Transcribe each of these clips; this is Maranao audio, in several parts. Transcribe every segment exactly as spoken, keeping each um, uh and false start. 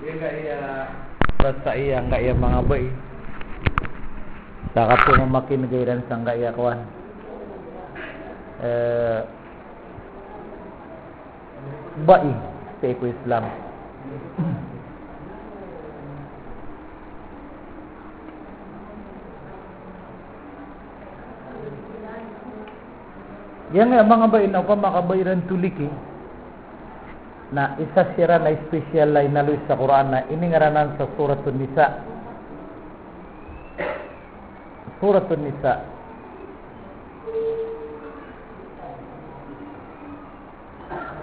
Iya, iya. Sa iya angkaya manga bai. Sa kato mamakineg iran sa angkaya kowan. Eh, bai sii ko Islam. Iya angkaya manga bai na opama ka bai iran toliki. Na isa siran a special a inaloy sa Qur'an na iningaran sa Suratun Nisa. Suratun Nisa.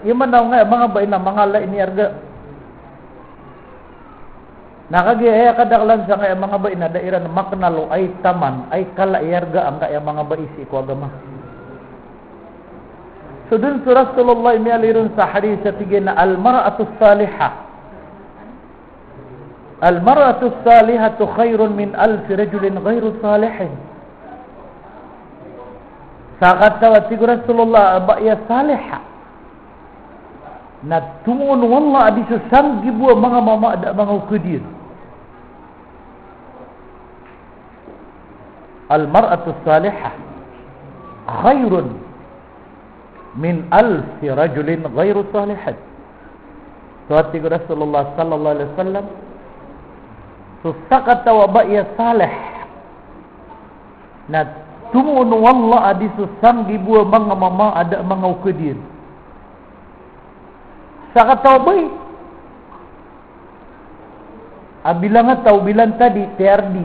Imanto angkaya manga bai na manga ala i miyarga. Na kagiya aya kadaklan sa angkaya manga bai na da iran makna o aya taman, aya kala i yarga angkaya manga bai sii ko agama. So den so Rasulullah i miyaaloy ron sa hadith a tig iyan a al-mar'atus salihah. Al-mar'atus salihatu khairun min alfi rajulin ghairu salihin. Sakataw a tig o Rasulullah a bai a salihah na tomoon o Allah a di so sanggibo a manga mama a da a manga oked iyan. Al-mar'atus salihah khairun min alfi rajulin ghairu salihin. So a tig o Rasulullah sallallahu alaihi wasallam, so sakataw a bai a salih na tomoon o Allah a di so sanggibo a manga mama a da a manga oked iyan. Sakataw a bai a bilang a taw, bilang tadi, tiyardi.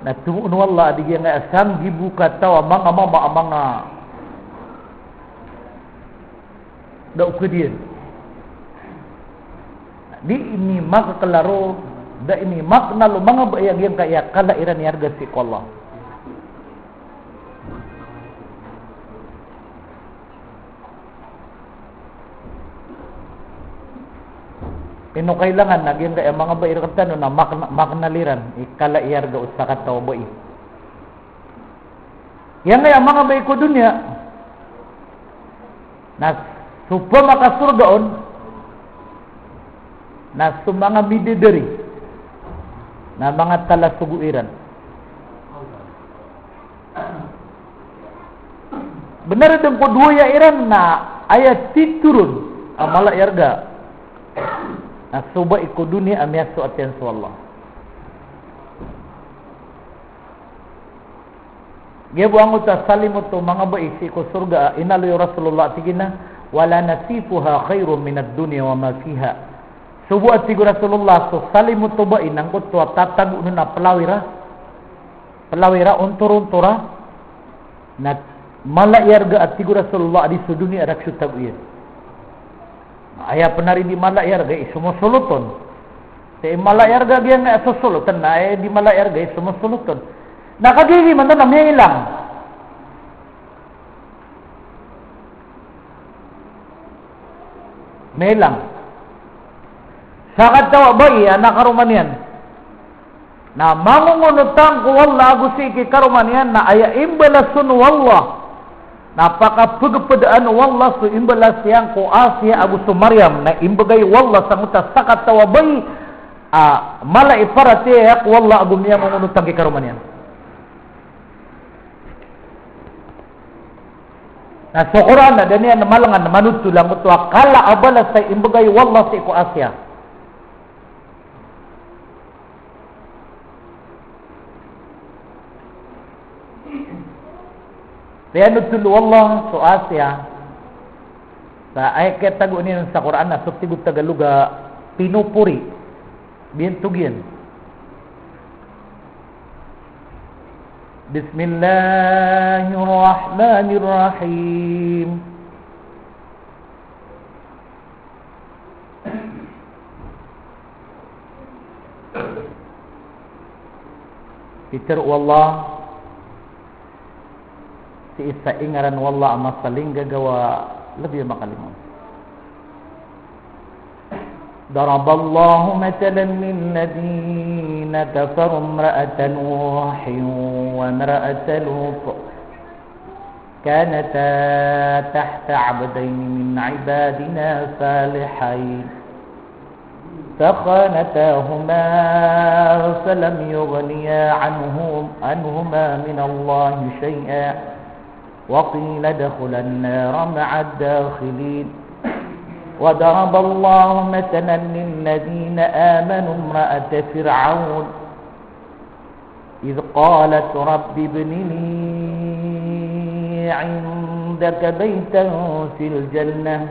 Na tomoon o Allah a di giyangkaya sanggibo kataw a manga mama a manga da oked iyan. Di ini makaklaro, da ini makna o manga bai a giyangkaya kala iran i yarga sii ko Allah. Ino kailangan na giyangkaya manga bai rktano na makna, makna iran i kala i yarga o sakataw a bai. Giyangkaya manga bai ko doniya na so pamakasorga on na so manga midadari na manga talasogo iran. Bnar den ko dowa iran na aya titho ron a mala i yarga na so bai ko doniya a miyasoat iyan so Allah. Giya bo angkoto a salimot o manga bai sii ko sorga a inaloy o Rasulullah a tig iyan a, "Wala nasifuha khairun minad dunya wa ma fiha." So bo a tig o Rasulullah, so salimot o bai na angkoto a tatago on a plawira, plawira, ontor-ontor a, na mala i yarga a tig o Rasulullah a di so doniya a rk so tago iyan. Aya pn a di mala i yarga i somosolot on. Sa i mala i yarga giyangkaya sosolot on, na aya di mala i yarga i somosolot on. Na kagiya imanto na miyailang. Miyailang. Sakataw a bai a na karoma niyan na mangongonotang ko Allah ago sii ki karoma niyan na aya imbalas on o Allah na pakapagpadaan o Allah so imbalas iyan ko Asiya ago so Maryam na imbgay o Allah sangkoto a sakataw a bai a mala i paratiyaya ko Allah ago miyangongonotang ki karoma niyan. Na so Qur'an na da niyan malangan manothol angkoto a kala a balas a imbgay o Allah sii ko Asiya. Piyanothol o Allah so Asiya sa aya kiyatago niyan sa Qur'an na so tig o Tagalog a pinupuri. Biyantog iyan. Bismillahir Rahmanir Rahim. Pitharo o Allah sii sa ingaran o Allah a masalinggagawa lbi a makalimo. Daraballahu mathalan lilladhina kafaru imra'ata Nuhin wa imra'ata Lut. Kanata tahta abdayni min ibadina salihayn. فخانتاهما فلم يغنيا عنهم، عنهما من الله شيئا وقيل ادخلا النار مع الداخلين. وضرب الله مثلا للذين آمنوا امرأة فرعون إذ قالت رب ابن لي عندك بيتا في الجنة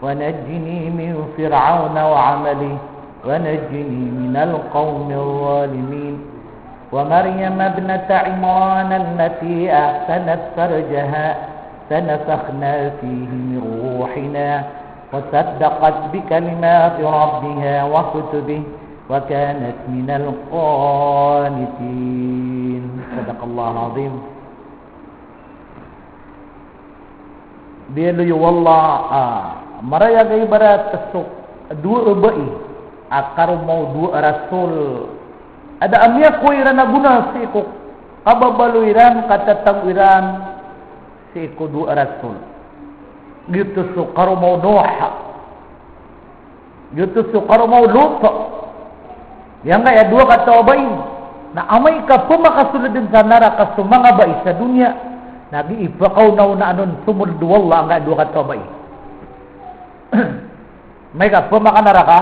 ونجني من فرعون وعمله ونجني من القوم الظالمين. ومريم ابنة عمران التي أحصنت فرجها فنفخنا فيه من روحنا وصدقت بكلمات ربها وكتبه وكانت من القانتين. صدق الله العظيم. Biyaloy o Allah a marayag a ibarat so dowa a bai a karoma o dowa a rasul a da a miyakowa iran a gona sii ko kababaloy iran, katatago iran, sii ko dowa a rasul. Giyoto so karoma o Nuh. Giyoto so karoma o Lut. Giyangkaya dowa kataw a bai na amay ka pemakasold sa naraka so manga bai sa doniya, na gii pakaonaonaan on somold o Allah angkaya dowa kataw a bai. Amay ka pemakanaraka,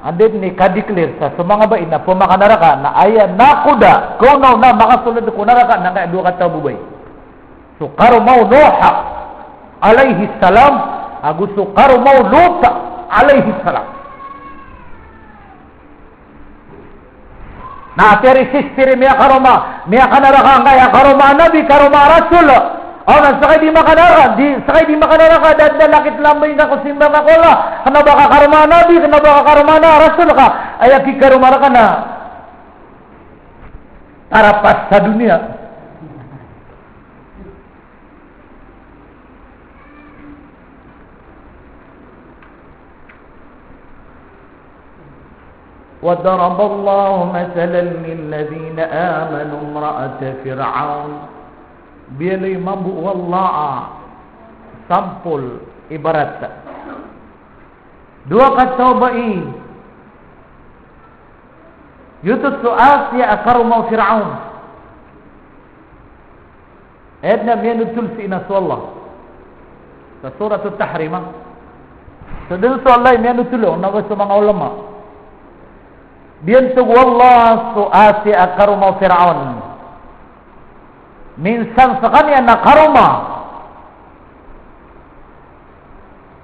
anda i kadeclare sa so manga bai na pemakanaraka, na aya nakoda, kaonaona makasold ko naraka na angkaya dowa kataw a babay. So karoma o Nuh alayhis salam, ago so karoma o Lut alayhis salam. Na ati ari sistiri miyakaroma, miyakanaraka angkaya karoma a nabi, karoma a rasul. Aw na sakay di makanaraka, di, sakay di makanaraka, da, da lakit lamba ingka ko simba ngka ko Allah. Kena ba ka karoma a nabi, kena ba ka karoma a rasul ka. Aya kikaroma raka na tarapas sa doniya. وضرب الله مثلا للذين آمنوا امرأة فرعون. Biyaloy mambo o Allah a sampol, ibarat. Dowa kataw a bai. Giyoto so Asiya a karoma o Firaon. Aya den a miyanotol sii na so Allah sa Surat At-Tahrim a. So den so Allah i miyanotol on, na ba so manga ulama. Biyantog o Allah so Asiya a karoma o Firaon. Minsan sekaniyan na karoma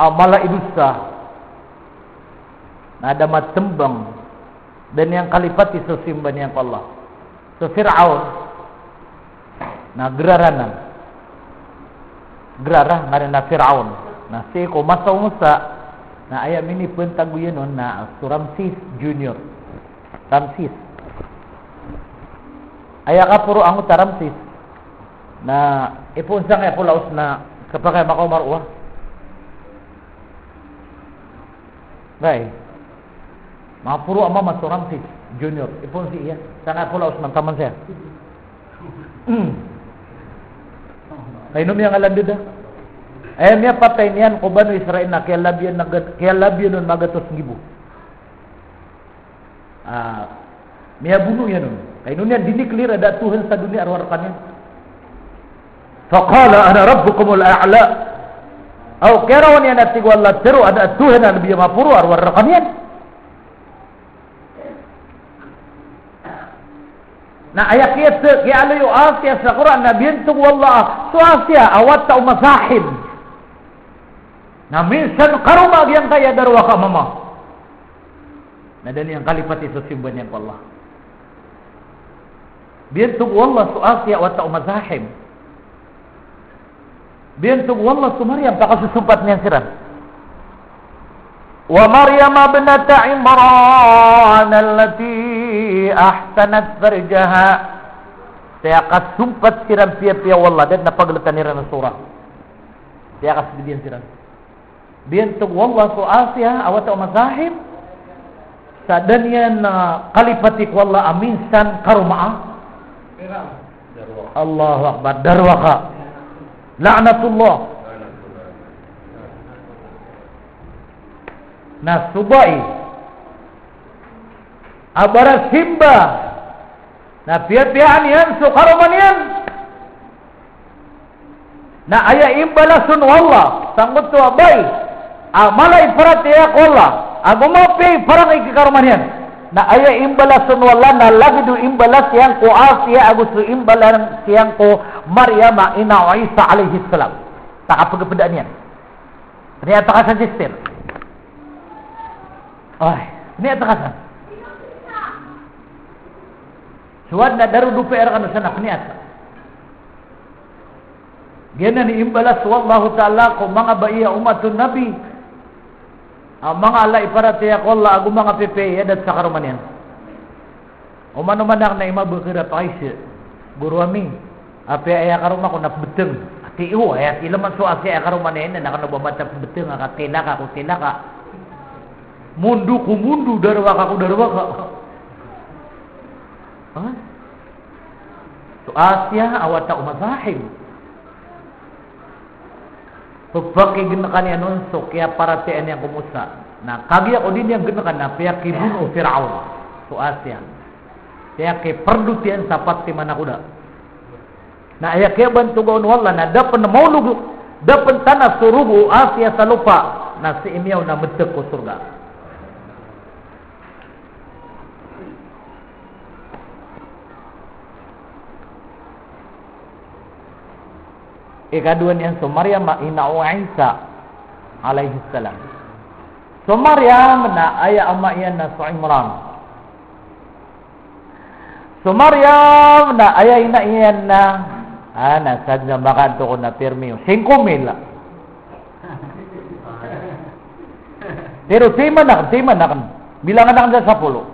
a mala i dosa. Na da matembang. Da niyan kalipati so simba niyan ko Allah. So Firaon na gerara nan. Gerara ngaran na Firaon. Na sii ko masa o Musa, na aya minipentagoyan on na so Ramses Junior. Ramses. Aya kaporo angkoto a Ramses na ipoon sangkaya ko laos na kapakay makaoma roo a. Bai. Maporo a mama so Ramses Junior. Ipoon sii iya. Sangkaya ko laos man taman saya. Hmm. Kay ino miyangalan deda. Aya miyapatay niyan ko Banu Israil na kiyalabiyan na gat-, kiyalabiyan on magatos nggibo. Ah, miyabono iyan on. Kay ino niyan diniklir a da a Tuhan sa doniya a rowar rkaniyan. Faqala ana rabbukumul a'la. Aw, kiyarawan iyan a tig o Allah, tero a da a Tuhan a lebi a maporo a rowar rkaniyan. Na aya kiyat-, kiyaaloy o Asiya sa Qur'an na biyantog o Allah so Asiya a wata o mazahim. Na minsan karoma giyangkaya darowaka a mama. Na da niyan kalipati so simba niyan ko Allah. Biyantog o Allah so Asiya a wata o mazahim. Biyantog o Allah so Maryam, pakasosompat niyan siran. Wa Maryam ibnata Imran allati ahsanat farjaha. Tiyakasompat siran piyapiya o Allah, da den a pagltan iran a surah. Tiyakasbid iyan siran. Biyantog o Allah so Asiya a wata o mazahim, sa da niyan, ah, kalipati ko Allah a minsan karoma a. Allahu Akbar, darowaka. La'natullah. Na so bai a barasimba na piyapiyaan iyan so karoma niyan. Na aya imbalasan o Allah sangkoto a bai a mala i paratiyaya ko Allah ago mapiya i parangay ki karoma niyan. Na aya imbalasan o Allah na lagid o imbalas iyan ko Asiya ago so imbalas iyan ko Maryam a ina o Isa alayhis salam. Sa kapagapedaan iyan. Pniyataka san, sister. Ay, pniyataka san. So adn a darodopa iran kano san a pniyata. Giyanan i imbalas o Allahu Ta'ala ko manga bai a umat o Nabi a manga ala i paratiyaya ko Allah ago manga pipiya i adat sa karoma niyan. Oman-oman akn a imabakar a pakaiza, goro ami, apiya aya karoma ko na pmbtng. Ati o, aya tileman so Asiya aya karoma niyan na kano ba mata pmbtng a katilaka ko tilaka. Mundo ko mundo, darowaka ko darowaka. Ha? So Asiya a wata o Mazahim. Pphakignakan iyan on so kiyaparatiyaya niyan ko Musa. Na kagiya ko di niyan gnakan na piyakibono o Firaun so Asiya. Piyakiprdot iyan sa pat i manakoda. Na aya kiyabantoga on o Allah na da pn maolog, da pn tanas so rogo o Asiya sa lopa, na sii miyaona mtk ko sorga. Ikadowa niyan so Maryam a ina o Isa alayhis salam. So Maryam na aya ama iyan na so Imran. So Maryam na aya ina iyan na, ah, na sadn a makanto ko na pirmi o singko mil. Pero timan akn, timan akn. Bilangan akn sa sapolo.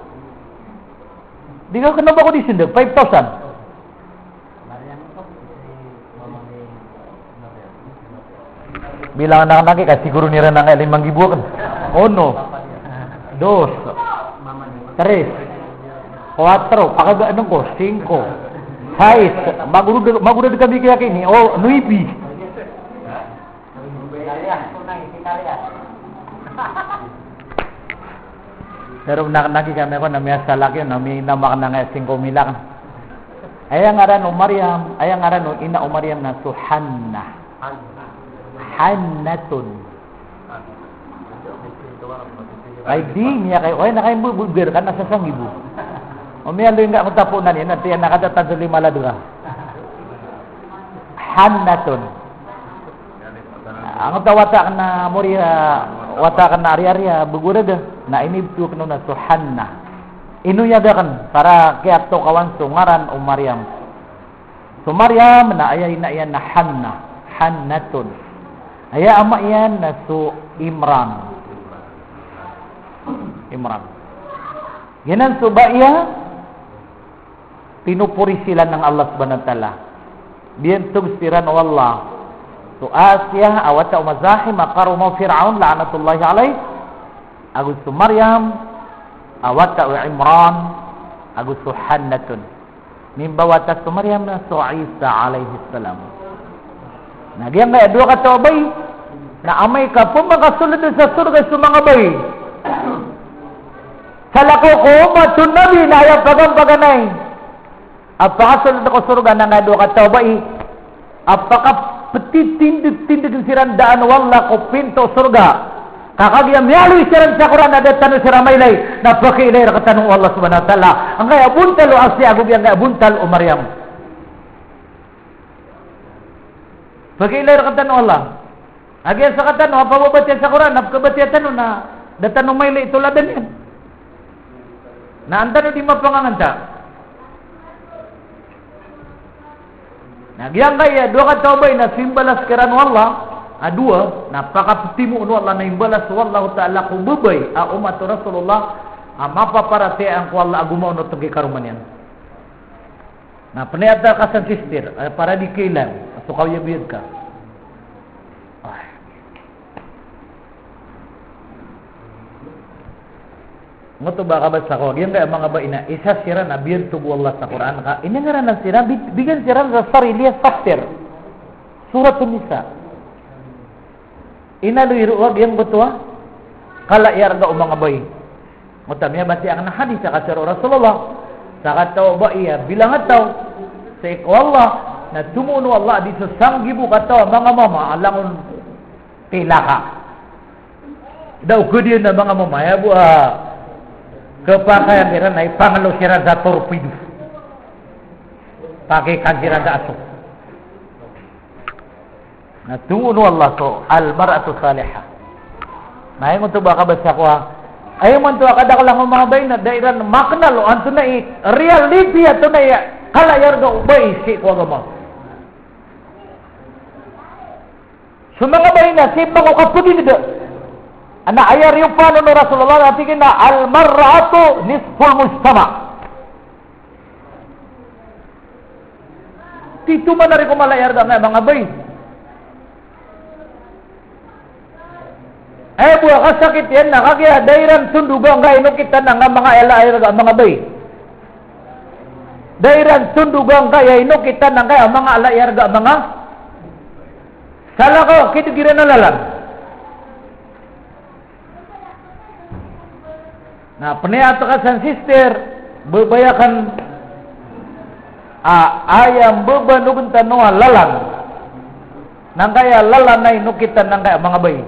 Di ka kna ba ko di sindag, five thousand. Bilangan akn aki, ka siguro niran angkai lima nggibo akn. Ono. Dos. Tres. Kuwatro. Pakagaan ko. Singko. Sais. Magurud, magurud kami kaya kini. O, nuibi. Pero nak-, nagi kami ko na miyasala ki, na mi-, na makna nga singko mil akn. Aya ngaran o Maryam, aya ngaran o ina o Maryam na so Hannah. Hannatun. Ay, di niya kayo. Ay, na kayo bu-, bu-, bugir ka na sa sanggibo. O, miyaloy nga ko taponan iyan, na tiyan na kata tanto lima ladra. Hannatun. Angkoto a wata akn a mori a, wata akn a ari-ari a bgo rada. Na inibto akn on a so Hannah. Inoyag akn, para kiyatokawan so ngaran o Maryam. So Maryam na aya ina iyan na Hannah, Hannatun. Aya ama iyan na so Imran. Imran. Giyanan so bai a pinopori siran o Allah Subhanahu wa Ta'ala. Biyantog siran o Allah so Asiya a wata o Mazahim a karoma o Firaun la'natullahi alayh, ago so Maryam a wata o Imran, ago so Hannatun. Mimbawata so Maryam na so Isa alayhis salam. Na giyangkaya dowa kataw a bai na amay ka pmakasold sa sorga so manga bai. Salakaw ko umat o Nabi na aya paganay-paganay a pakasold ko sorga na angkaya dowa kataw a bai a pakaptitindg-tindg siran daan o Allah ko pinto sorga. Ka kagiya miyaaloy siran sa Qur'an a da tano siran mailay, na pakiilay rktano o Allah Subhanahu wa Ta'ala. Angkaya bontal o Asiya ago giyangkaya bontal o Maryam. Pakiilay rktano o Allah. Agiya sktano a pababatiya sa Qur'an, a pkabatiya tano na da tano mailay i toladan iyan. Na an tano di mapanganganta. Na giyangkaya dowa kataw a bai na so imbalas kiran o Allah a dowa, na pakaptimoon o Allah na imbalas o Allahu Ta'ala ko babay a omat o Rasulullah a mapaparatiyaya ko Allah ago maonot ki karoma niyan. Na pniyata ka san, sister, a para di kailang a so kawiyabiyag ka. Ay. Ngoto ba kabasa ko, giyangkaya manga bai na isa siran a biyantog o Allah sa Qur'an ka, iningaranan siran, bi-, bigan siran sa Sariliya chapter. Suratun Nisa. Inaloy roo a giyangkoto a kala i arga o manga bai. Oto miyabatiya akn a hadis a katharo o Rasulullah, sakataw a bai a bilangataw sii ko Allah, na tomo o Allah a di so sanggibo kataw a manga mama a langon tilaka. Da o kadiyan a manga mama aya bo a kapakay iran na ipangalo siran sa torpedo. Pakikan siran sa aso. Na tomo o Allah so al-mar'atu salihah. Na aya man oto ba kabasa ko a, aya man oto a kadaklan o manga bai na da iran makna o antonaa i reality, antonaa i kala i arga o bai sii ko agama. So manga bai na sii pn ko kapagilid. Na aya riyopan o Rasulullah na tig iyan a al-mar'atu nisful mujtama'. Tito man a di ko mala i arga angkaya manga bai. Aya bo a kasakit iyan na kagiya da iran tondog angkaya inokitan angkaya manga ala i arga manga bai. Da iran tondog angkaya inokitan angkaya manga ala i arga manga. Salakaw, kideg iran a lalan. Na pniyat ka san sister, babay akn a, aya mbabanogen tano a lalan. Na angkaya lalan na inokitan angkaya manga bai.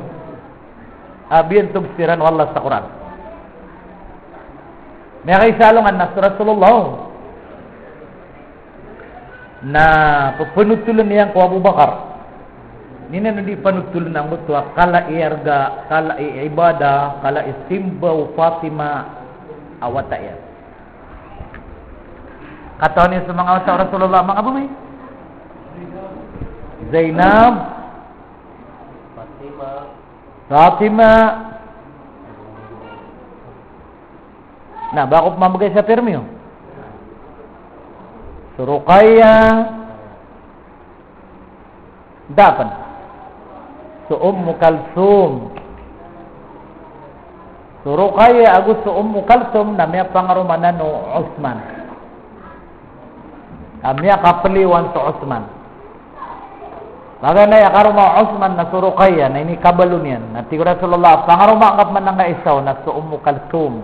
A biyantog siran o Allah sa Qur'an. Miyakaisa alongan na so Rasulullah. Na pphanotolen iyan ko Abu Bakar. Ino i di panotolen angkoto a kala i arga, kala i ibada, kala i simba o Fatima a wata iyan. Katawan iyan so manga wata o Rasulullah, manga babay. Zainab. Fatima. Na ba ko pmambgay sa term iyo? So Ruqayyah. Da pn. So Ummu Kalthum. So Ruqayyah ago so Ummu Kalthum na miyapangaroma anan o Uthman. Ka miyakapliwan so Uthman. Paganay a karoma o Uthman na so Ruqayyah, na inikabaloy niyan. Na tig o Rasulullah, pangaroma ngka pman angkaya isa on na so Ummu Kalthum.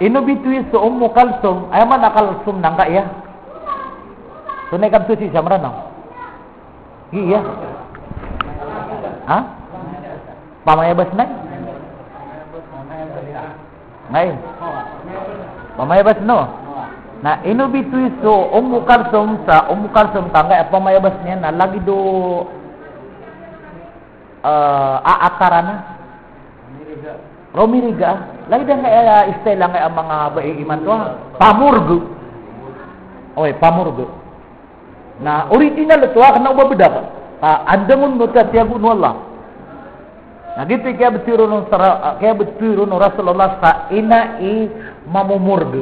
Ino bitowi so Ummu Kalthum, aya maana a Kalthum na angkaya. So na ikabtowi sa Mranaw. Giya. Ha? Pamayabas na? Ngay. Pamayabas no. Na ino bitowi so Ummu Kalthum sa Ummu Kalthum ka angkaya pamayabas niyan na lagid o, eh, a, a karana. Romiriga. Lagid angkaya style angkaya manga bai imanto a pamorg. Oy, pamorg. Na original oto a kna o ba bdak. Ka andangon oto a tiyago o Allah. Na giyoto i kiyabtowi ron o sara-, kiyabtowi ron o Rasulullah sa ina i mamomorg.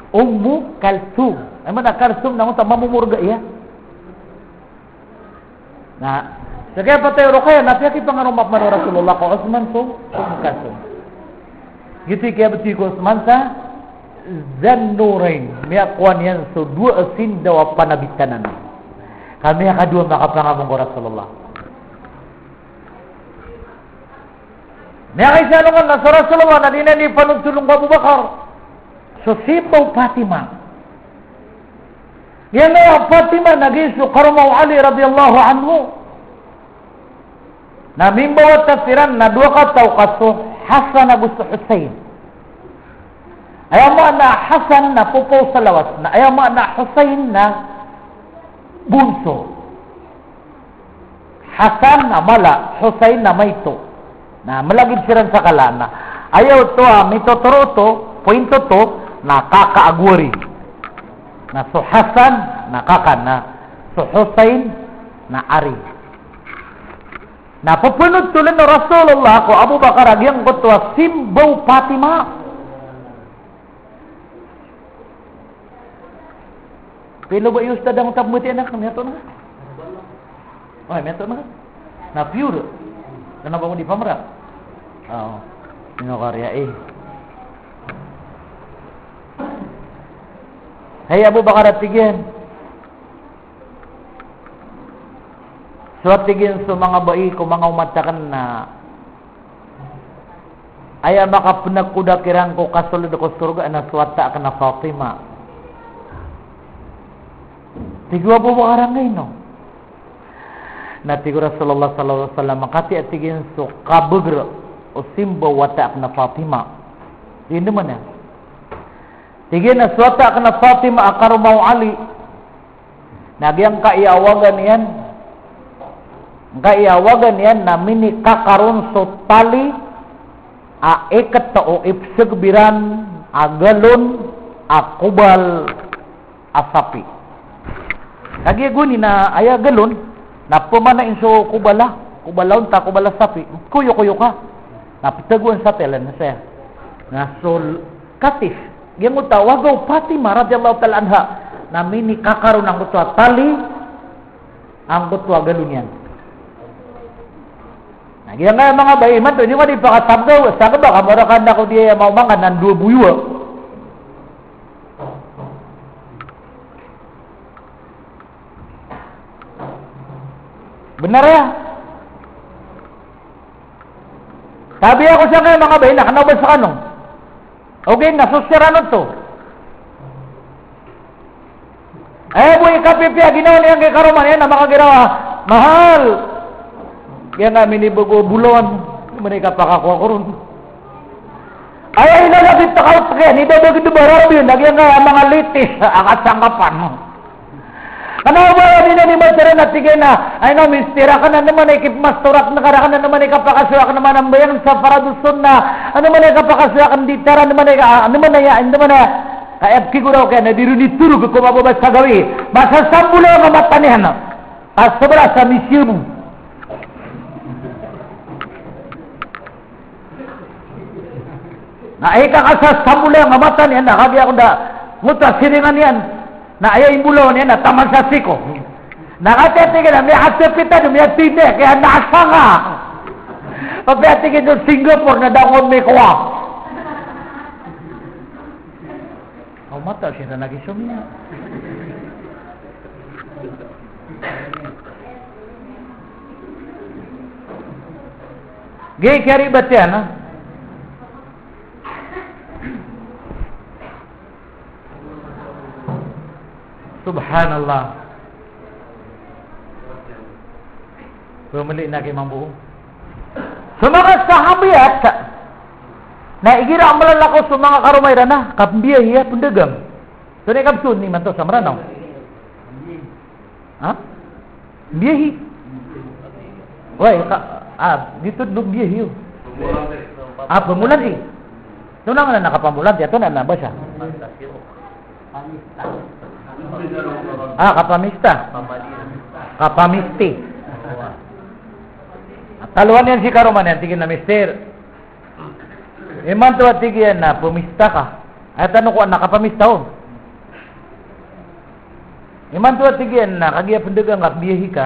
Ummu Kalthum. Aya maana a Kalthum na angkoto a mamomorg iyan. Na, sa kiyapatay o Ruqayyah, na piyakipangaroma pman o Rasulullah ko Uthman so, so Ummu Kalthum. Giyoto i kiyabtowi ko Uthman sa Zannurayn, miyakowa niyan so dowa a sindaw a panabitanan. Ka miyakadowa makapangamong ko Rasulullah. Miyakaisa alongan na so Rasulullah na di niyan di panotolen ko Abu Bakar so simba o Fatima. Giya angkaya Fatima na giya so karoma o Ali radiyallahu anhu. Na mimbawata siran na dowa kataw ka so Hasan ago so Husayn. Aya maana a Hasan na popoon sa lawas, na aya maana a Husayn na bonso. Hasan na mala, Husayn na maito. Na malagid siran sa kala na. Aya oto a mitotoro oto, pointo oto, na kaka ago ari. Na so Hasan na kaka, na so Husayn na ari. Na pphanotolen o Rasulullah ko Abu Bakar a giyangkoto a simba o Fatima. Pilo ba iyo stad angkoto a pmatiya anak, miyato na. Oy, miyato na. Na pure. Kna ba ko di pamrak? Oo. Ino kariya i. Hay Abu Bakar, a tig iyan. So, a tig iyan, so manga bai ko manga omat akn na aya makapnagkoda kiran ko kasold ko sorga na so wata akn a Fatima. Tig o Abu Bakar, angkaino? Na tig o Rasulullah sallallahu alaihi wasallam, katii, a tig iyan, so kabagr o simba o wata akn a Fatima. Tig iyan, anda man aya? Tig iyan a so wata akn a Fatima a karoma o Ali, na giyangkai a awagan iyan, giyangkai a awagan iyan na minikakaron so tali a ikt o ipsgb iran a galon a kobal a sapi. Kagiya gowani na aya galon na pmanain so kobal a, kobal a onta, kobal a sapi, koyo-koyo ka. Na ptagoan sa telen saya. Na so katis, giyangkoto a waga o Fatima radhiyallahu ta'ala anha, na minikakaron angkoto a tali angkoto a galon iyan. Na giyangkaya manga bai, imanto, ino ka di pakasabgaw, sagba ka, mawarakan ako di aya maomangan na dowa boyowa. Bnar aya? Tabiya ko sangkaya manga bai na kna o ba skano. Ogaid na so siran oto. Aya bo i kapipiya ginawa niyan ki karoma niyan na makagiraw a mahal. Giyangkaya minibago bolawan, anda man i kapakakowa ko ron. Aya ilalagid ta kaot kiyan, i babagid o bararbi, na giyangkaya manga litis a kasangkapan. Kna o ba aya minan i mataro na tig iyan a, ay no, mister akn, anda man i kipmastor akn, kara akn, anda man i kapakasoy akn, anda man i ambayang sa faradus sunnah, anda man i kapakasoy akn di tara, anda man i ka, anda man i, anda man i, ka aya pkigoraw kiyan na di ron itorog ko mababa sa gawii. Masasambolang a mata niyan a sobra sa misiyabu. Na aya kakasasambolang a mata niyan na kagiya ko da ngoto a siringan iyan. Na aya imbolawan iyan na taman sa siko. Na katii, tig iyan a miyakasapit a, miyatindg, kaya nasanga. Kapiya, tig iyan, so Singapore na da ngka on mikowa. Aw, mata siran a gisomiya. Giyai kiyaribat iyan, ha? Subhanallah. Pmli na ki mambo. So manga sahabiyat, na igira a mlalakaw so manga karoma iran na kapmbiyahi a pndagang. So na ikabso niyo imanto sa Mranaw. Ha? Mbiyahi. Way, ka, ah, giyoto dn mbiyahi, o. Ah, pmolanti. So na nga na kapamolanti, ato na na basa. Ah, kapamista. Kapamisti. Taloan iyan si karoma niyan, tig iyan a, mister, imanto, a tig iyan, na pmista ka. Aya tano ko a na kapamista on. Imanto, a tig iyan, na kagiya pndagang ka, mbiyahi ka.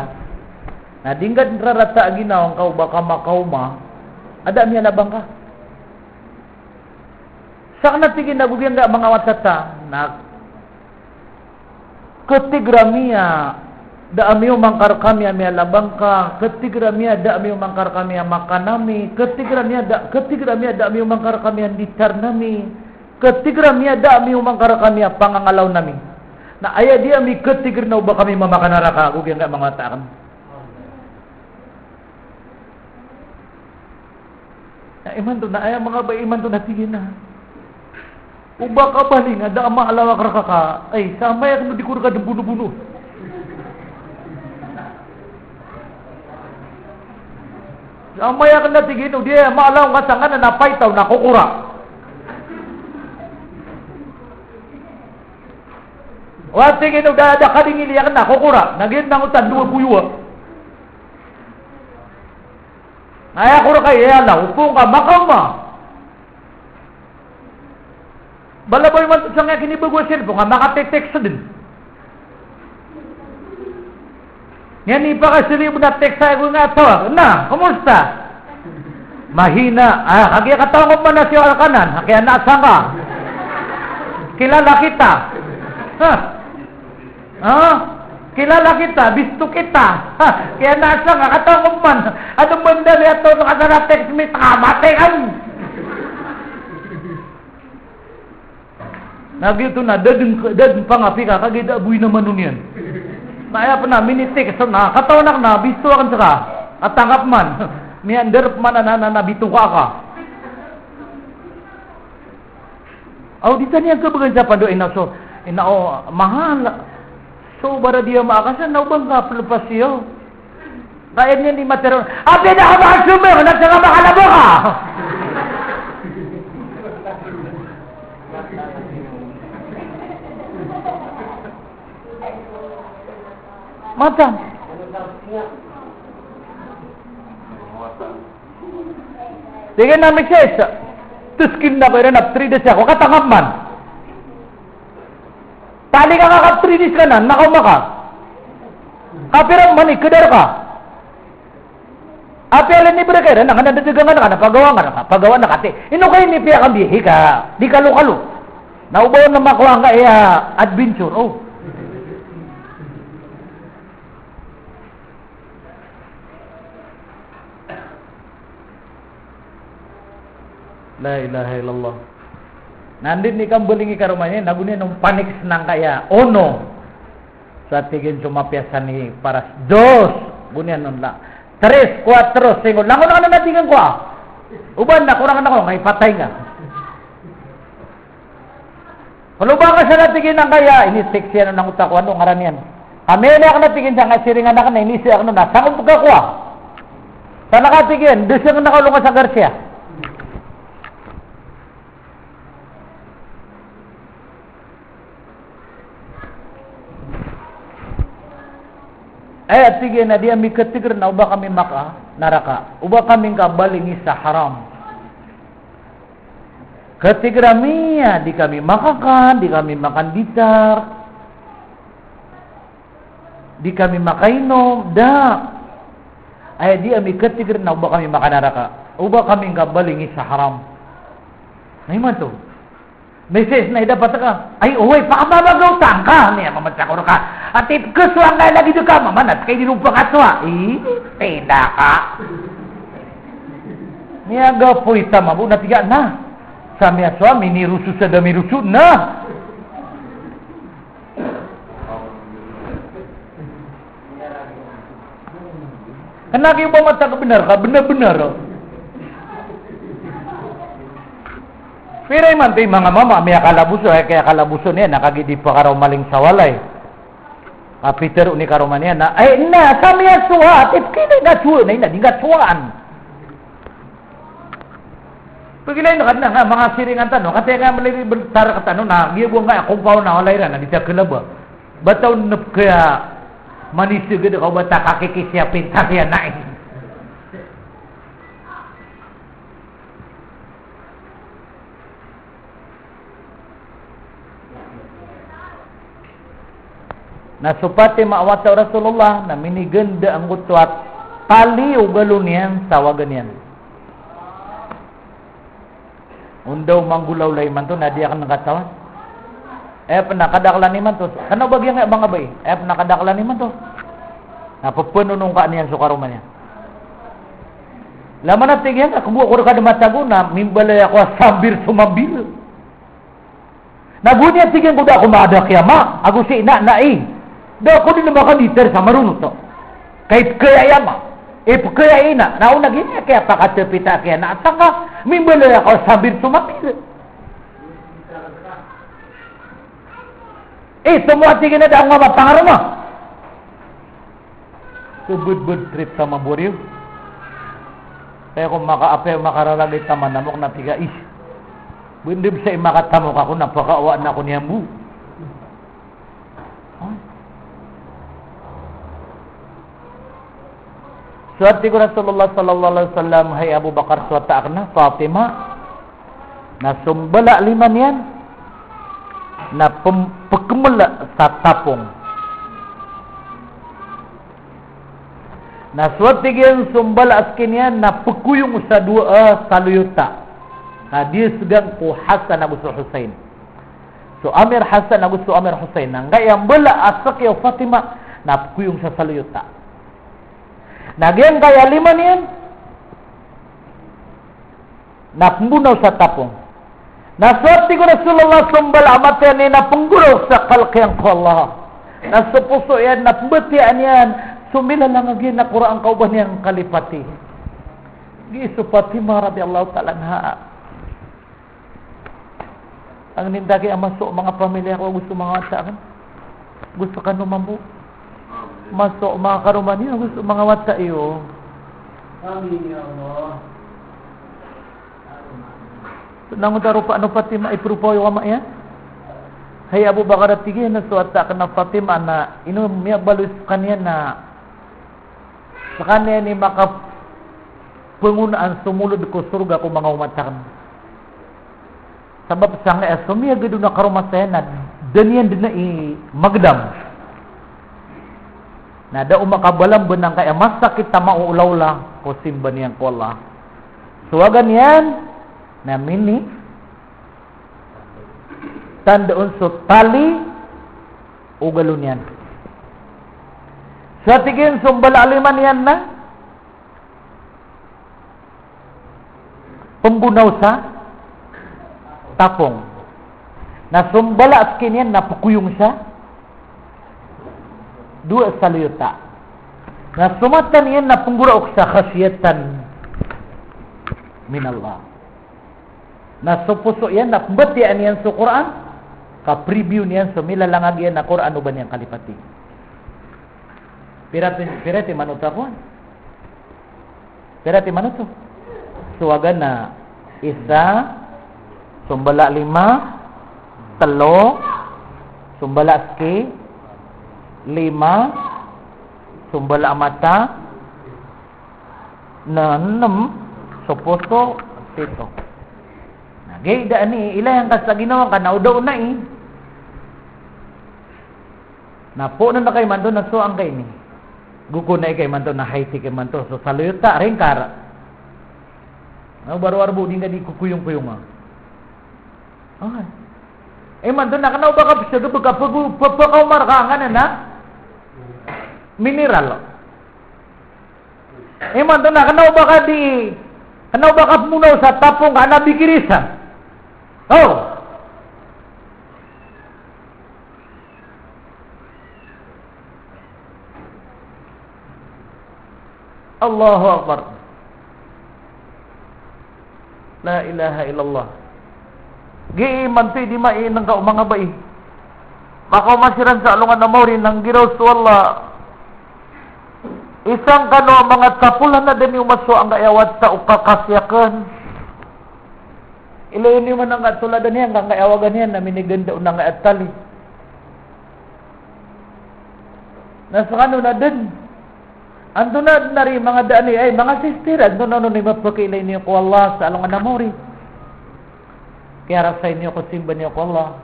Na di ngka dn rarata a ginawa ngka o ba ka makaoma a da a miyalabang ka. Sakn, a tig iyan, a go giyangkaya manga wata ta na khatig rami a da a miyaoma ngka rkami a miyalabang ka, khatig rami a da a miyaoma ngka rkami a makan ami, khatig rami a da, khatig rami a da a miyaoma ngka rkami a nditarn ami, khatig rami a da a miyaoma ngka rkami a pangangalaw nami. Na aya di ami khatig rn na o ba kami mamakanaraka, go giyangkaya manga wata akn. Na imanto na, aya manga bai imanto na tig iyan a, o ba ka baling a da a maalawak rka ka, ay, samaya kn o di ko rka dn bonobono. Samaya kn, a tig iyan, o di aya maalaw ngka sangkanan a paitaw na kokora. O, a tig iyan, o da, da kadingili akn na kokora, na giyanan oto a dowa boyowa. Na aya ko rka i aya law, opama ka makaoma. Bala ba imanto sangkaya kinibago a cellphone ka makatetext dn. Niyan i pakasaliyo bo na text a go nga tawag. Na, kumusta? Mahina. Ah, kagiya katawag ko man na si Alkanan, kagiya na sangka. Kilala kita. Ha? Ha? Kilala kita, bisto kita. Ha, kiyanaasa nga, katawan ko man. Ano man dali ato, no, kasara text me, takamati kan. Na giyoto na, da den, da den pangapi ka, kagiya da a bo inaman on iyan. Na aya pn a minitext on na, katawan akn na, bisto akn ska. Katangkap man. Miyandarp man a na, na, na bitoka ka. Aw, di tano iyan khabgan sa pando, ina so, ina o, mahal. So, bara di a maakasan, na o ba ngka plpas iyo. Kaya niyan di matero. Apiya da ka makasomong, na saka makalabo ka. Mata. Tig iyan a misis, tes kinna ko iran a three days ako, katangkap man. Tali ka ka three days ka nan, makaoma ka. Kapira man i kedar ka. Apiya lin i brekay iran, na kanan da degangan ka na pagawa nga na ka, pagawa na ka ti. Ino ka ini piya kambihi ka, di kalokalo. Na o ba on na makowa nga iya adventure, o. La ilaha illallah. Na anda i kambaling i karoma niyan, na go niyan on panik sangkaya. Ono. So tig iyan so mapiya san i paras. Dos. Go niyan on la. Tres, kuwatro, singko. Langon ka na na tig iyan ko a. O ba na korang na ko, nga ipatay nga. Kalo ba ka sa na tig iyan angkaya, ini text iyan on angkoto a kowan o ngaran iyan. Kami ini akn na tig iyan sa nga siringan akn na inisi akn on na sangkob ka kowa. Sa na ka tig iyan, deseng na ka olong ka sa Garcia. Aya tig iyan a di ami khatigr na o ba kami makanaraka. O ba kami ngka balingi sa haram. Khatigr ami a di kami makakan, di kami makanditar, di kami makainom, da. Aya di ami khatigr na o ba kami makanaraka. O ba kami ngka balingi sa haram. Na imanto. Misis, na idapat ka. Ay, oway, pakamamagaw tangka. Niya mamacakor ka. Ati kesowa nga lagi deka mama, na tkay di rompa kasowa. Ih, tinda ka. Niya gapoy tama bo na tiga na. Sa miyasowa, miniroso sa da miroso na. Kena ki o ba matag benar ka, benar-benar. Pira imanto i manga mama, miyakalaboso, aya kiyakalaboso niyan na kagiya di pakaraw maling sa walay. Kapitero ni karoma niyan na, ay, na, sa miyasowa, tip kini na sowa, na ina, di nga sowaan. Pagilay na ka na nga, manga siringan tano, katii ka mali bentar ka tano, na giya bo nga, compound na walay ran, na di ta kelaba. Bataw nep kaya manisig da ka, o ba ta kakikisiya pintar iyan na. Na so Fatima a wata o Rasulullah, na miniganda angkoto a tali o galo niyan sa waga niyan. Ondaw manggolawla imanto na di akn katawan. Aya pn a kadaklan imanto. Kna o ba giyangkaya manga bai. Aya pn a kadaklan imanto. Na pepenonongka niyan so karoma niyan. Laman a tig iyan ka, kebo ako rka di matago na mimbalay ako a sambir so mambil. Na go niyan tig iyan ko da ako maada kiyama, ago si ina na i. Da ako di na makanditar sa marono to. Kay pkaya i ama, i pkaya i ina, na o na gini a kiyapakatepita a kiyana a tangka, mimbalay ako a sambir so mambil. Eh, tomo a tig iyan a da ako nga mapangaroma. So bedbed trip sa maboriyo. Kaya ko maka, apiya makararagay taman amok na tig a, ih. Bendeb sa i makatamok ako na pakaawaan ako niyan bo. So tig o Rasulullah sallallahu alaihi wasallam, hay Abu Bakar, so wata akn a Fatima, na so mbala a lima niyan na pem-, pekemel sa tapong. Na so tig iyan so mbala a skin iyan na pekoyong sa dowa a saloyota. Na di segang ko Hasan ago so Husain. So Amir Hasan ago so Amir Husain. Na angkaya mbala a skin o Fatima Na pkoyong sa saliyota. Na giyangkaya lima niyan na pmbonaw sa tapong. Na so tig o Rasulullah, so mbala a mata niyan na pnggoraok sa kalk iyan ko Allah. Na so poso iyan na pmbatiyaan iyan so milalangag iyan a Qur'an ka oba niyan kalipati. Giya so Fatima radiyallahu ta'ala anha. Angnin taki a maso manga pamilya ko, ago so manga wata akn. Ago skano mambo. Maso manga karoma niyo, ago so manga wata iyo. Amin ya Allah. So nangota ro pa ano Fatima, ipropa iyo ama iya. Hay Abu Bakar, tig iyan, na so wata akn a Fatima na ino miyabaloy skaniyan na skaniyan i makapngonaan so molod ko sorga ko manga omat akn. Sabap sangkaya so miyagad on a karoma saya na da niyan dn i magdam. Na da on makabalamban angkaya masakit a maolaola ko simba niyan ko Allah. So waga niyan na mini tanda on so tali o galo niyan. So tig iyan so mbala a lima niyan na pmbonaw sa tapong. Na so mbala a ski niyan na pkoyong sa dowa saliyota. Na so mata niyan na pnggoraok sa khashyatan minallah. Na so poso iyan na pmbatiyaan iyan so Qur'an, ka preview niyan so milalangag iyan a Qur'an oba niyan kalipati. Pira ti, pira ti manoto a kowan? Pira ti manoto? So waga na isa, so mbala lima, tlo, so mbala ski, lima, so mbala mata, na nem, so poso, pito. Na gay da ani, ilay angka sa ginawa ka na oda onai. Na poon na kay manto na so angkay ini. Goko na ikay manto na high tech kay manto, so saliyota, ringkar. Na baro arbo di nga di kokoyong-koyonga. Okay. Eh, manto na kna o ba ka psag, ba ka pag-, pagpakaomar ka nga na, na? Mineral. Imanto na kna o ba ka di, kna o ba ka pmonaw sa tapong ka na bikirisa. Oh. Allahu Akbar. La ilaha illallah. Gii manti di mai nangka o manga bai. Makaoma siran sa alongan a maori na nggiraw so Allah. Isang kano a manga tapolan a da niyo masowa angkaya wata o kakasi akn. Iloy niyo man angka toladan iyan ka angkaya waga niyan na miniganda on angkaya tali. Na skano na dn. Antonaa dn ari manga daan i, ay, manga sister, antonaa on i mapakailay niyo ko Allah sa alongan a maori? Kiyarasay niyo ko simba niyo ko Allah.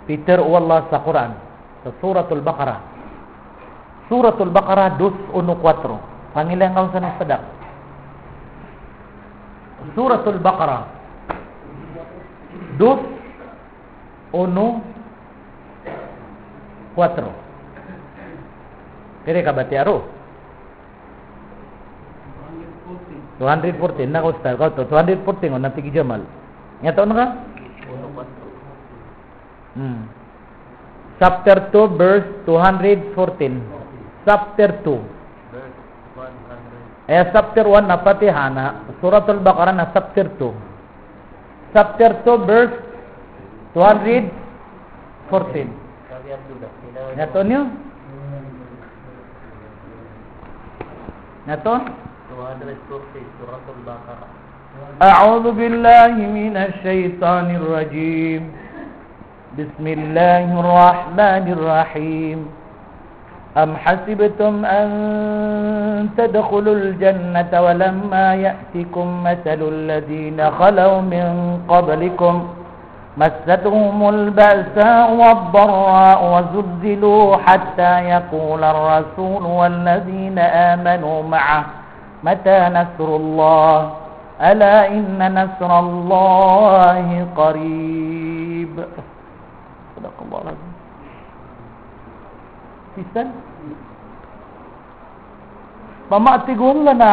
Pitharo o Allah sa Qur'an, sa Suratul Baqarah. Suratul Baqarah dos uno kuwatro. Pangilay ngka on sa na sadak. Suratul Baqarah dos uno kuwatro. Pira i kabatiya ron? Two hundred fourteen. Na ka ustad, ka oto, two hundred fourteen, o, na tig i Jamal. Iyatoon ka? Hmm. Chapter two, verse two hundred fourteen. Chapter two. Aya chapter one na Fatiha, na Suratul Baqarah na chapter two. Chapter two, verse two hundred fourteen. Iyatoon iyo? Iyatoon? Two hundred fourteen, Suratul Baqarah. أعوذ بالله من الشيطان الرجيم. بسم الله الرحمن الرحيم. أم حسبتم أن تدخلوا الجنة ولما يأتكم مثل الذين خلوا من قبلكم مستهم البأساء والضراء وزلزلوا حتى يقول الرسول والذين آمنوا معه متى نصر الله ألا إن نصر الله قريب. صدق الله العظيم. Isan. Opama tig o Allah na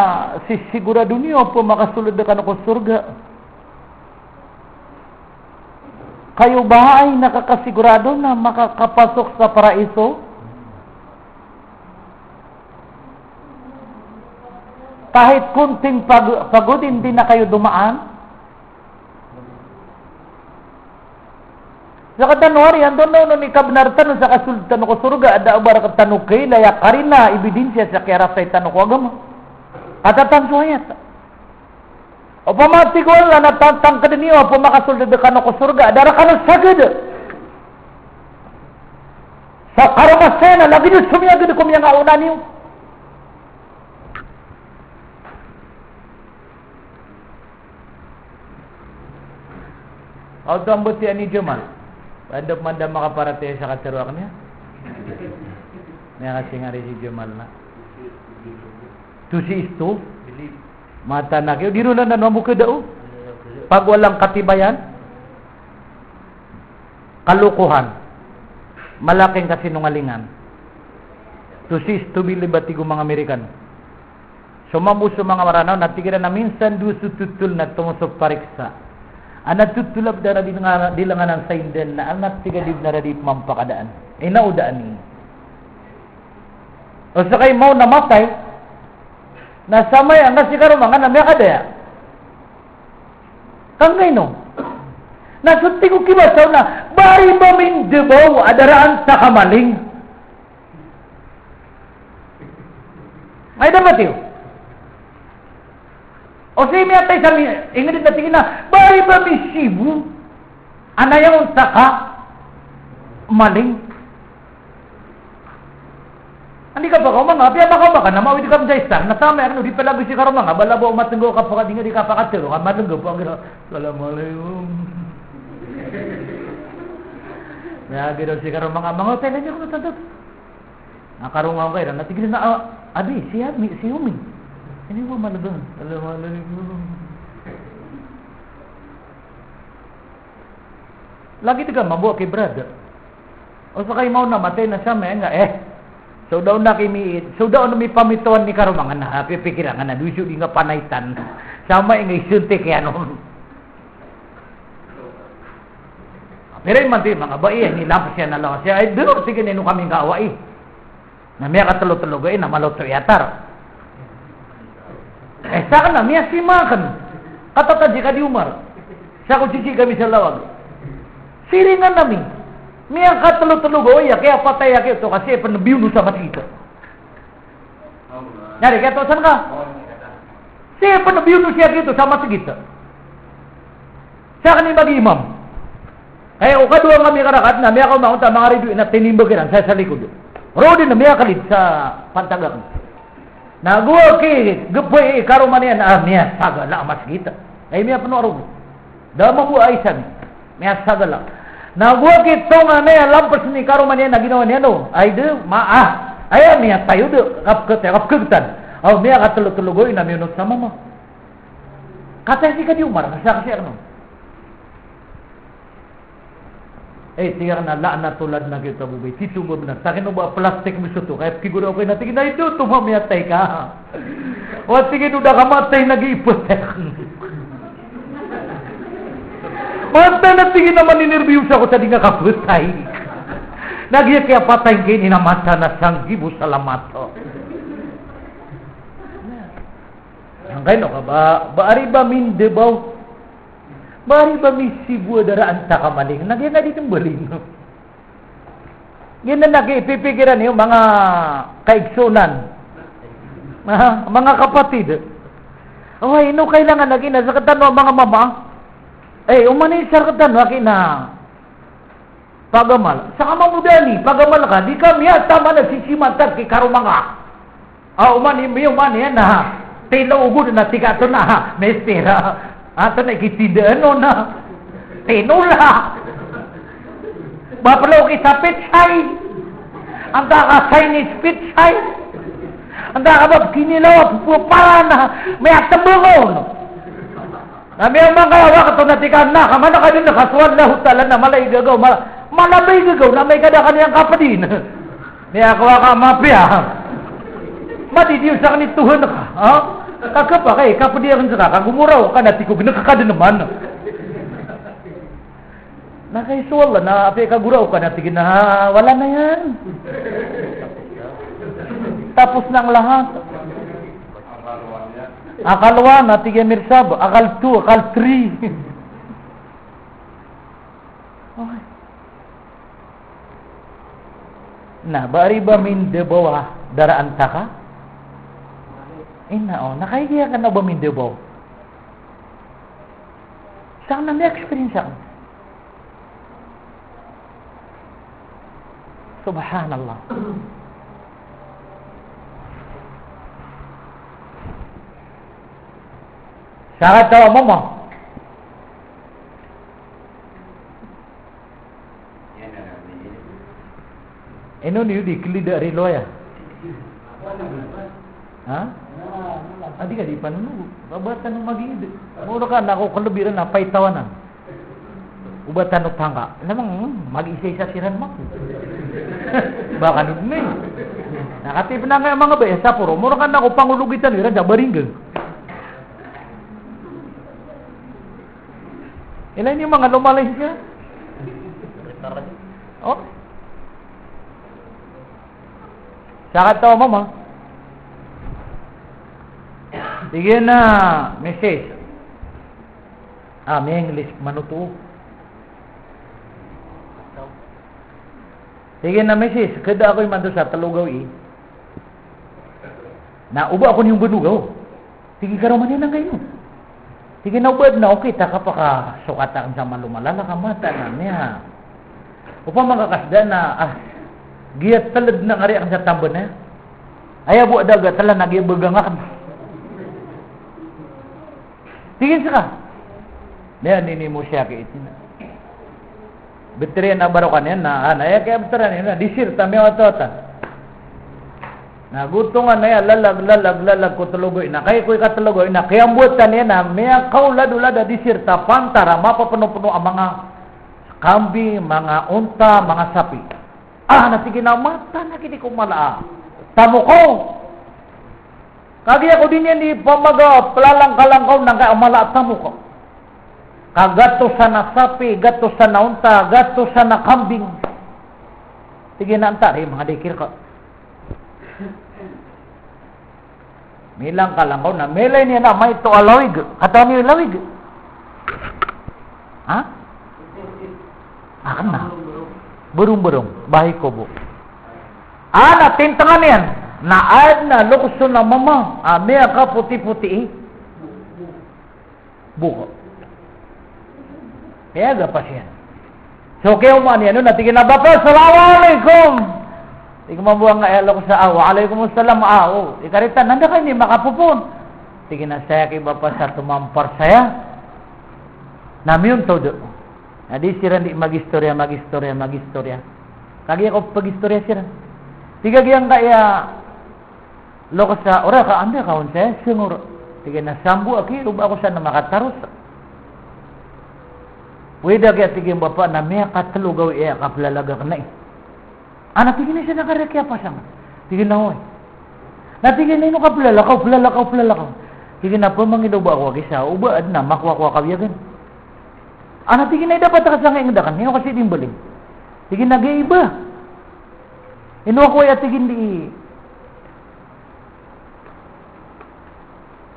sisigurado niyo a pmakasold kano ko sorga. Kayo ba ay nakakasigurado na makakapasok sa paraiso? Kahit konting pag-, pagod, hindi na kayo dumaan? Sa katano ari, antonaa onon i kabnar tano sa kasold tano ko sorga, a da a ba rktano kailaya karina, ebidensya sa kiyarasay tano ko agama. Katatan so ayat. Opama tig o Allah na tangkd niyo a pmakasold kano ko sorga, da rkano sagad. Sa karoma saya na lagid o somiyagad ko miyangaona niyo. Aw, to ambot iyan i Jamal. Anda pman da makaparatiyaya sa katharo akn iyan. Miyakasingar i si Jamal na. To si isto. Mata na kiyo, di ron na nano ambokada o. Pag walang katibayan. Kalokohan. Malaking kasinungalingan. To si isto bilib a tig o manga Amerikano. So mambo so manga Maranaw na tig iran a minsan dowa so totol na tomo so pariksa. Ana totol a bda na di nga, di langanan sa indan na ana tig a di bnar a di pman pakadaan. Ina o daan i. O ska i maona matay, na samaya nga si karoma nga na miyakadaya. Kangkaino? Na so tig o kibasaw na, bari ba mindabaw a daraan ta ka maling. Ay, da matiyo. O si miyatay sa mi-, ingd na tig iyan a, bari ba misibo. Ana iyan on ta ka maling. Andi ka pakaoma nga, apiya makaoma ka na mawid ka mjay star, na samaya kano di palagoy si karoma nga, bala ba o matnggaw ka paka di nga di ka pakatharo, ka malnggaw paka, "Assalamualaikum." Na giraw si karoma nga, manga hotel, andi ako natatap. Na karoma ko kay, na tig iran na, ah, abi, si Ami, si Umi. Ini ko malnggaw. "Assalamualaikum." Lagid ka mambo a ki brother. O ska i maona matay na samaya nga, eh. So da on na ki mi, so da on mipamitowan ni karoma nga na, pipikiran nga na, dowa so di nga panaitan. Samaya nga isontek iyan on. Pira imanto i manga bai, inilamps iyan a lawas iyan, ay, dn, tig iyan, ino kami ngka awai. Na miyakatlo-tlo gawii na maloto i atar. Eh, sakn na miyasima akn. Katataji ka di Omar. Sa ko sisii kami sa lawag. Siringan ami. Miyakatlo-tlo gawii, a kiyapatay aki oto kasi pn biyono sa masgit. Nyari kiyatosan ka. Si pn biyono si aki oto sa masgit. Sakn i mag-imam. Kaya o kadowa nga mikarakaat na miyakaoma on ta manga rido na tinimbag iran sa, sa likod. Roo dn na miyakalid sa pantag akn. Na go aki gpay i karoma niyan a miyasagala a masgit. Ay miyapno a rogo. Da mambo a isa ni. Miyasagala. Na go aki tonganay a lamps ni karoma niyan a ginawa niyan o. Ay da, ma, ah. Ay a miyatayo da. Kapkgt, kapkgtan. Aw miyakatlo-tlo gawii na miyonot sa mama. Kataya si ka di Omar, kasaksi akn on. Eh, tig akn a la'natullah na giyoto a babay. Tito ba bnar. Sa akin o ba plastik mo soto. Kaya pkigoraw ko na tig iyan a ito, oto mamiyatay ka. Wa tig iyan o da ka matay na giipat. Mata na tig iyan a maninirbiyosa ako sa di nga kapatay. Na giya kiyapatay ngka ini na mata na sanggibo salamat. Angkaino ka ba, ba ari ba mindabaw. Ba ari ba misibo a daraan ta ka maling. Na giya na di tmbaling. Giyanan a kipipikiran iyo manga kaigsonan. Ha? Manga kapatid. Oway, ino kailangan a giya na sktano a manga mama. Eh, oman i isa rktano a giya na pagamal. Sa ka mambo dani, pagamal ka, di ka miyataman a sisimatag ki karoma nga. A, oman i, oman iyan na. Tilo ogo na tig ka oto na, mister. A, oto na ikitindaan on na. Tinola. Ba plo ki sa pitsay. Antaa ka Chinese pitsay. Antaa ka ba kinilaw a pupuparan na. Miyatmbng on. Na miyamangkaya wakto na tig ka na, ka mana ka dn ka so Allahu Ta'ala na mala i gagaw, mala, mala ba i gagaw, na amay ka da ka niyan kapdin. Miyakowa ka mapiya. Madidiyo sa kani Tuhan ka, ha? Kakapakay, kapediya ka sa ka, kagomoraw ka na tikog na kakadanaman. Na kay so Allah na apiya kagoraw ka na tig iyan a, ha, wala na yan. Tapos na ang lahat. Akal one, na tig iyan Mirsab, akal two, akal three. Okay. Na, ba ari ba mindabaw a daraan ta ka? Ina, o, na kagiya ka na ba mindabaw? Sa ka na mi-experience ako. Subhanallah. Sa ka taw a mama. Ino niyo di kelida ri loya? Ha? Adi ka di panonog. Babatan o magid. Moro ka na ko kelebiran na pay tawanan. Ubatan o tangka. Namang, hmm, mag-isa-isa siran mako. Baka nun ni. Na kati penangka manga ba, eh, saporo. Moro ka na ko pangologitan iran sa baringgang. Ilay niyo manga lomalay siya. O? Sa ka taw a mama. Tig iyan a, misis. A, mi-English, manoto. Tig iyan a, misis, keda ako imanto sa telo gawii. Na oba ako niyo benogaw. Tig iyan, karoma niyan angkaino? Tig iyan a, oba den a okit a kapakasokatan sa malo malala ka mata na niya. Opama ka kasda na, ah, giya teled na ngari aken sa tamben aya. Aya bo a daga tela na giya begang aken. Tig iyan seka. Niya nini mo siya ki itin. Beteran a barokan iyan na, a, na aya kiyabetera niyan na, disir ta miyawatawata. Na gotongan aya lalag, lalag, lalag ko telo gawii na, kay ko ikatelo gawii na, kiyambotan iyan na, miyakaolad-olad a disir ta pantar a mapapenopeno a manga kambing, manga onta, manga sapi. A, na tig iyan a mata na kini ko mala a tamok aw. Kagiya ko di niyan di pamaga pelalangkalangkaw na angkai a mala a tamok aw. Ka gatosan a sapi, gatosan a onta, gatosan a kambing. Tig iyan a antaa ri manga dikir ka. Milangkalangkaw na, miilay niyan a maito a lawig. Katawan iyo i lawig? Ha? Aken na. Berong-berong, bahay kubo. A, na tintengan iyan. Na aden a lokes on a mama a miyakapoti-poti i buka. Kiyagapas iyan. So kiyaoma niyan on na tig iyan a, "Bapa, assalamu alaikum." Tig mambo angkai a lokes a, "Wa alaikum assalam." A, o, ikarita, "Anda ka ini makapopoon?" Tig iyan a, "Saya ki bapa sa tomampar saya na miyonto do." Na di siran di magistoriya, magistoriya, magistoriya. Kagiya ko pagistoriya siran. Tig a giyangkaya lokes a, "Ora ka, anda ka on saya sengor?" Tig iyan a, "Sambo aki, oba ako san na makataros." Wida kiya tig iyan bapa na miyakatelo gawii a kapelalaga aken ai. A, na tig iyan a isa na kariya kiyapasang. Tig iyan a, "Oy." Na tig iyan a, "Ino ka pelalakaw, pelalakaw, pelalakaw?" Tig iyan a, "Pamangilay oba ako a gisa, oba aden a makowa ko a kawiyagan." A, na tig iyan a, "Dapat ka sangkai ngeda aken, ino ka sii di mbaling?" Tig iyan a, "Giya iba. Ino ako aya," tig iyan, "di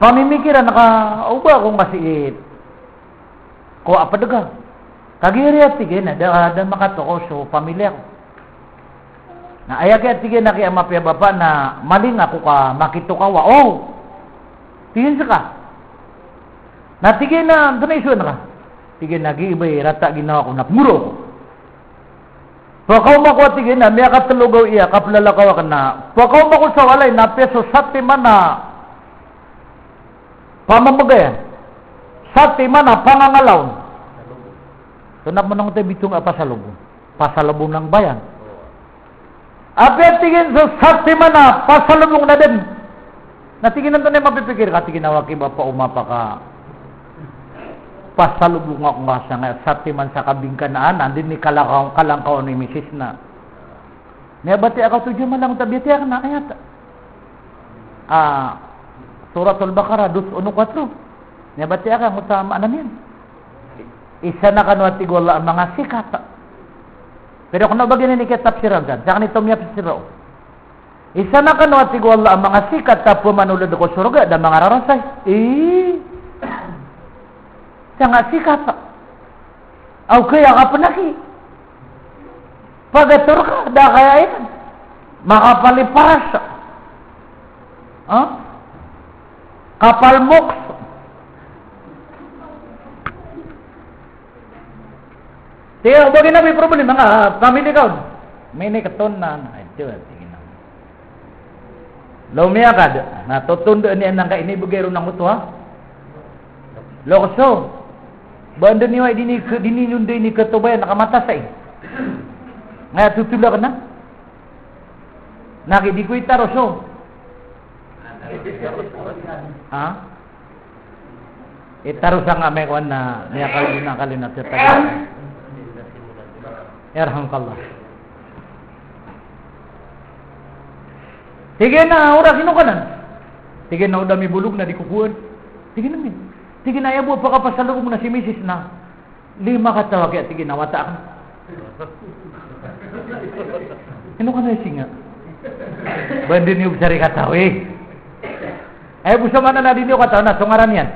pamimikiran ka oba ako nga sii ko a pedega. Kagiya riya," tig iyan a, "da, da makatokaw so pamilya ko." Na aya kiya tig iyan a kiya mapiya bapa na maling ako ka makitokaw a, o. Tig iyan seka. Na tig iyan a, "Antonaa i isoan ka?" Tig iyan a, "Giya iba i rata ginawa ko na pemoro ako." Pakaoma ko a tig iyan a miyakatelo gawii a kaplalakaw aken na, pakaoma ko sa walay na apiya so satiman a pamamagayan, satiman a pangangalaw on. So na manong te bitong a pasalobong. Pasalobong ng bayan. Apiya tig iyan so satiman a pasalobong na den. Na tig iyan, "Antonaa i mapipikir ka?" Tig iyan a, "Wa ki bapa o mapakapasalobong ako nga sangkai satiman sa kabingkanaan, anda i kalangkaw, kalangkaw ni misis na." Miyabatiya ka oto, Jamal, angkoto a biyatiya akn a ayat. Ah, Suratul Baqarah, dos uno kuwatro. Miyabatiya ka angkoto a maana niyan. Isa na kano, a tig o Allah, a manga sikat. Pero kna o ba giyanan i kitapsiran san, sa kna ito miyapsir o. Isa na kano, a tig o Allah, a manga sikat a pmanold ko sorga da mangararasay. Ii. Sangka sikat. Aw kaya ka pn aki. Pagator ka, da kaya iyan. Makapal i paras. Ha? Kapal moks. Tiya, o ba giyanan i problema nga, ah, family ka on. Minikton na, na, ito, tingin na. Law miyakad, na totondaan iyan angkai inibgay ron angkoto a lokes o. Ba anda niyo ay dini ke-, dini nunda ini katobayan, na kamata sa i. Nga totol akn na. Na ki di ko itaros o. Ha? Itaros angka amay ko na miyakal na kali na tiyatag. Yarhamkallah. Tig iyan a, oras ino kanan? Tig iyan a o da mibolog na di ko kowan. Tig iyan a, tig iyan a, aya bo a pakapasalobong na si misis na lima kataw a kiya, tig iyan a, wata akn. Ino kano i singa? Ba anda niyo bsari kataw i. Aya bo sa maana na di niyo kataw na so ngaran iyan.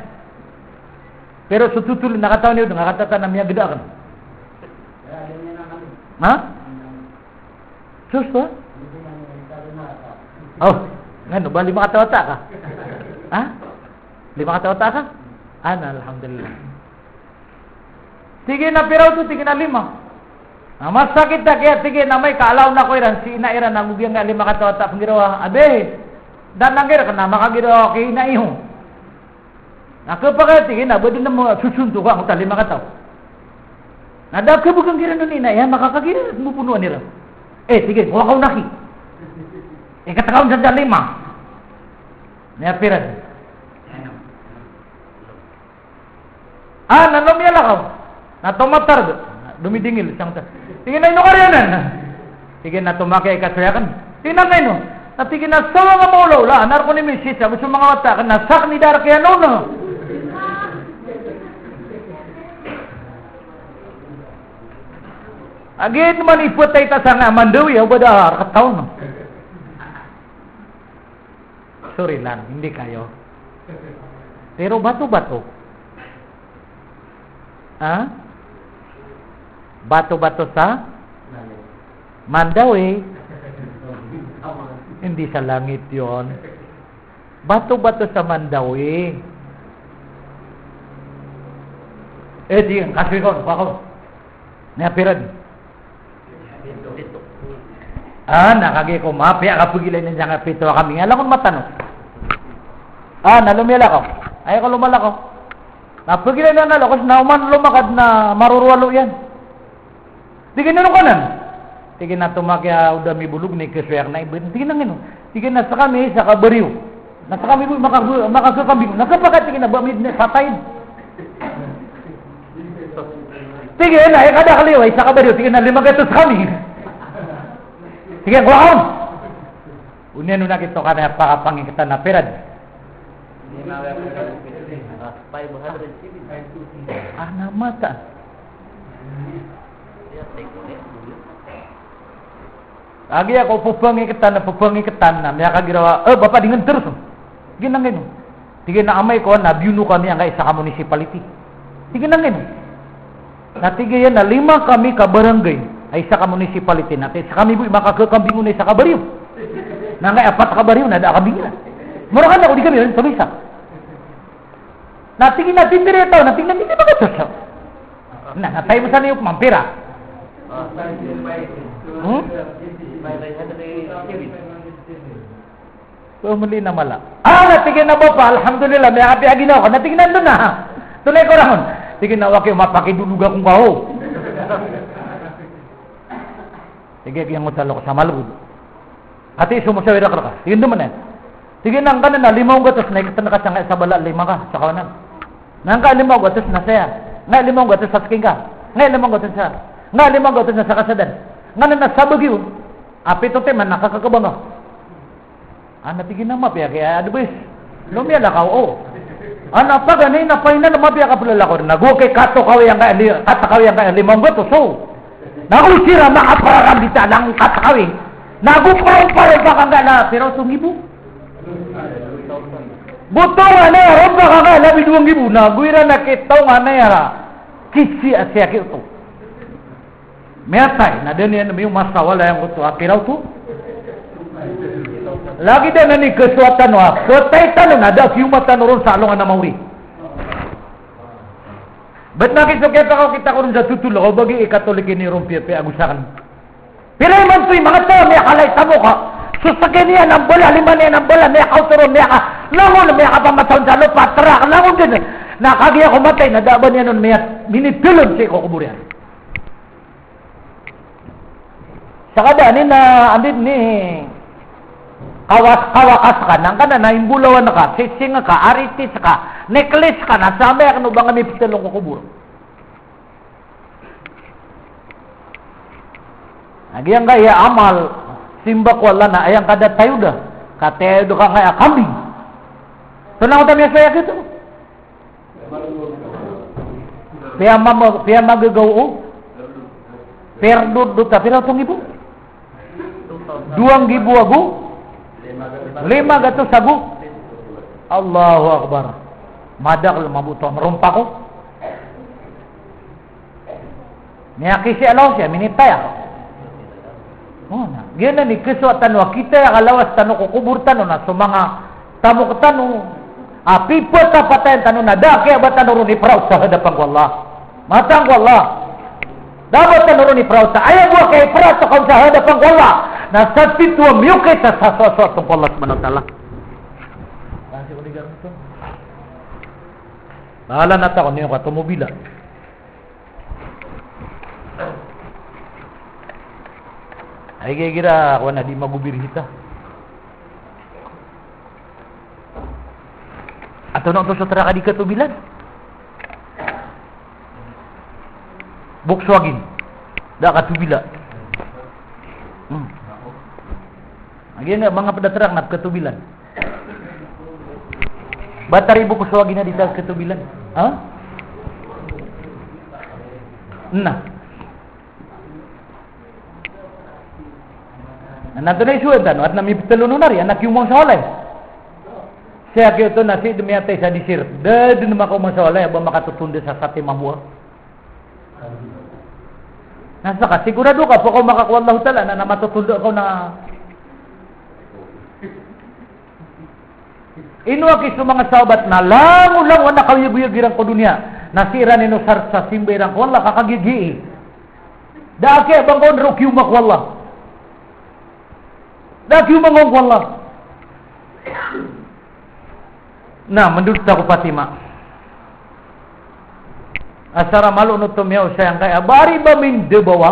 Pero so totol na kataw niyo, nga katata na miyagda akn. Ha? Sos to? Oh, ngano ba lima kataw a wata ka? Ha? Lima kataw a wata ka? Ana, alhamdulillah. Tig iyan a pira oto, tig iyan a lima. Na masakit a kiya, tig iyan a amay ka alaw na ko iran si ina iran a giyangkai a lima kataw a wata a pnggirawa. Abi, da nanggira ka na makagirawa ki ina iyo. Na khapakay, tig iyan a ba dn mo sosonto ka angkoto a lima kataw. Na da khabgan kiran on i ina iyan, makakagira, mobonoan iran. Eh, tig iyan, kowa ka on aki. Eh, katakaw on sa lima. Niya pira. Ah, na lomiyalakaw. Na tomatar, domidingil sangta. Tig iyan a, ino kariyanan? Tig iyan a, tomakiya i kasoy akn. Tig iyan a, ino? Na tig iyan a, sawa nga maolaola, na rk on i misis, ago so manga wata akn, na sakn i da rk iyan on. Agid man i ptay ta sangka a Mandawi, o ba da rk taw on. Sorry lang, hindi kayo. Pero bato-bato. Ha? Bato-bato sa Mandawi. Hindi sa langit yon. Bato-bato sa Mandawi. Eh, di, kasoy ko, bako. Niya pira di? Ah, na kagiya ko mapiya ka pagilay niyan sangkai a pito a kambing. Ala kon matano. Ah, na lomiyalakaw. Aya ko lomalakaw. Na pagilay niyan a lokes na oman lomakad na marorowalo iyan. Tig iyan a, ino kanan? Tig iyan a, tomakiya o da mibolog na i kasoy akn a ibn. Tig iyan a, ino? Tig iyan a, skami sa kabariyo. Na skami bo maka-, makakakambing. Na khapakay, tig iyan a, ba mi dn patay. Tig iyan a, aya kadakl iyo, isa ka bariyo, tig iyan a, lima gatos skami. Tig iyan a, kowa ka on. Oniyan on a kito ka na pakapangiketan a pira di. Ah, na mata. Kagiya ko pphangiketan, pphangiketan na miyakagirawa, eh, bapa di ngn teros. Tig iyan a, ngino? Tig iyan a, amay ko na biyono kami angkai isa ka municipality. Tig iyan a, ngino? Na tig iyan a, lima kami ka barangay a isa ka municipality, na tig iyan a, skami bo i makakakambing on a isa ka bariyo. Na angkai apat ka bariyo na da a kambing iran. Moro ka na ko di kami ran pamisa. Na tig iyan a, titiri taw, na tig iyan a, titiri ba ka taw. Na, na tayo mo sa niyo, mampira. Hmm? Pamili na mala. Ah, na tig iyan a, bapa, alhamdulillah, miyakapiya ginawa ko. Na tig iyan a, anda na. Tonay ko ran. Tig iyan a, waki, mapakidolog akong kaho. Tig iyan a, giyangkoto a lokes a malbod. Ati so mosawir akn rka. Tig iyan a, anda man iyan? Tig iyan a, ngka nan a lima gatos na iketan ka sangkai a sabala a lima ka sa kawanan. Na ngka lima gatos na saya. Ngka lima gatos sa skin ka. Ngka lima gatos sa. Ngka lima gatos na sa kasadan. Ngka nan a sabagi on. A pito timan na kakakabanga. Ana tig iyan a mapiya ki advice. Lomiyalakaw, o. Ana paganay na painan a mapiya ka plalakaw. Na go ki katakawi angkaya li-, katakawi angkaya lima nggoto so. Na go siran makapararambita na katakawi. Na go paromparompaka angkaya pira oto nggibo. Botongan iyan a rompaka angkaya labi dowa nggibo. Na go iran a kitaw angkaya ra. Kisi a siya ki oto. Miyatay, na da niyan miyomasawala iyan oto a pira oto. Lagid anan i kasowa tano a, ptay tano na da a kiyoma tano ron sa alongan a maori. Bat na ki so kiyapakaw kita ko ron sa totol, o ba giya i Katolik ini ron piyapiya ago sakn. Pira imanto i manga taw a miyakalay sa moka. So sakn iyan a mbala, lima niyan a mbala, miyakaoto ron, miyaka-, langon, miyakapamataw sa lopa, trak, langon dn. Na kagiya ko matay, na da a ba niyan on miyat-, minitolon sii ko kobor iyan. Sa kabaan iyan na anda dn i kawas, kawakas ka, na angkanan a imbolawan ka, sising ka, aritis ka, necklace ka, na sambi akn o ba nga miptolon ko kobor. Na giyangkaya amal, simba ko Allah na aya ngka da tayoda, ka tayoda ka angkaya kambing. So langon ta miyasoya giyoto. Piyama-, piyamagagaw o. Piyardodot a pira oto nggibo? Dowa nggibo ago lima gatos ago. Allahu Akbar. Madakl, maboto a marompa ko. Miyakisi a lawas iyan, minitaya. O, na giyanan i kasowa tano a kitaya ka lawas tano ko kobor tano na so manga tamok tano a pipatapatayan tano na da a kiyaba tano ron ipraot sa hadapan ko Allah. Mataan ko Allah. Da a ba tano ron ipraot sa, aya bo a kiyapraot sa kaon sa hadapan ko Allah. Na sa tito a miyokit sa sasoasoat ko Allah Subhanahu wa Ta'ala. Bahala na ta ko niyo ka tomobila. Ay, kaya kira, ako na di magubir hita. Ato na oto sa trak a di katobilan. Volkswagen. Da katobila. Hmm. Lagi nga, manga pd a trak na katobilan. Batari bo ko so agi na di ta katobilan. Ha? Na. Na, na, antonaa i sowa tano, adn a miptlo on ari, anak iyo masawala. Sii ko oto na sii dn miyatay sa desert. Da dn makaoma sa walay a ba makatotonda sa satiman bo. Na saka sigurado ka pkaoma ka ko Allahu Ta'ala na, na matotonda ka on na. Ino aki so manga sahabat na langolangon a kaoyagoyag iran ko doniya, na sii ran inosar sa simba iran ko Allah ka kagiya gii. Da a kiyabangkawn ron kioma ko Allah. Da a kiyabangkawn ko Allah. Na, mandod ta ko Fatima. Asar a malo oto miyaosay angkaya, ba ari ba mindabawa?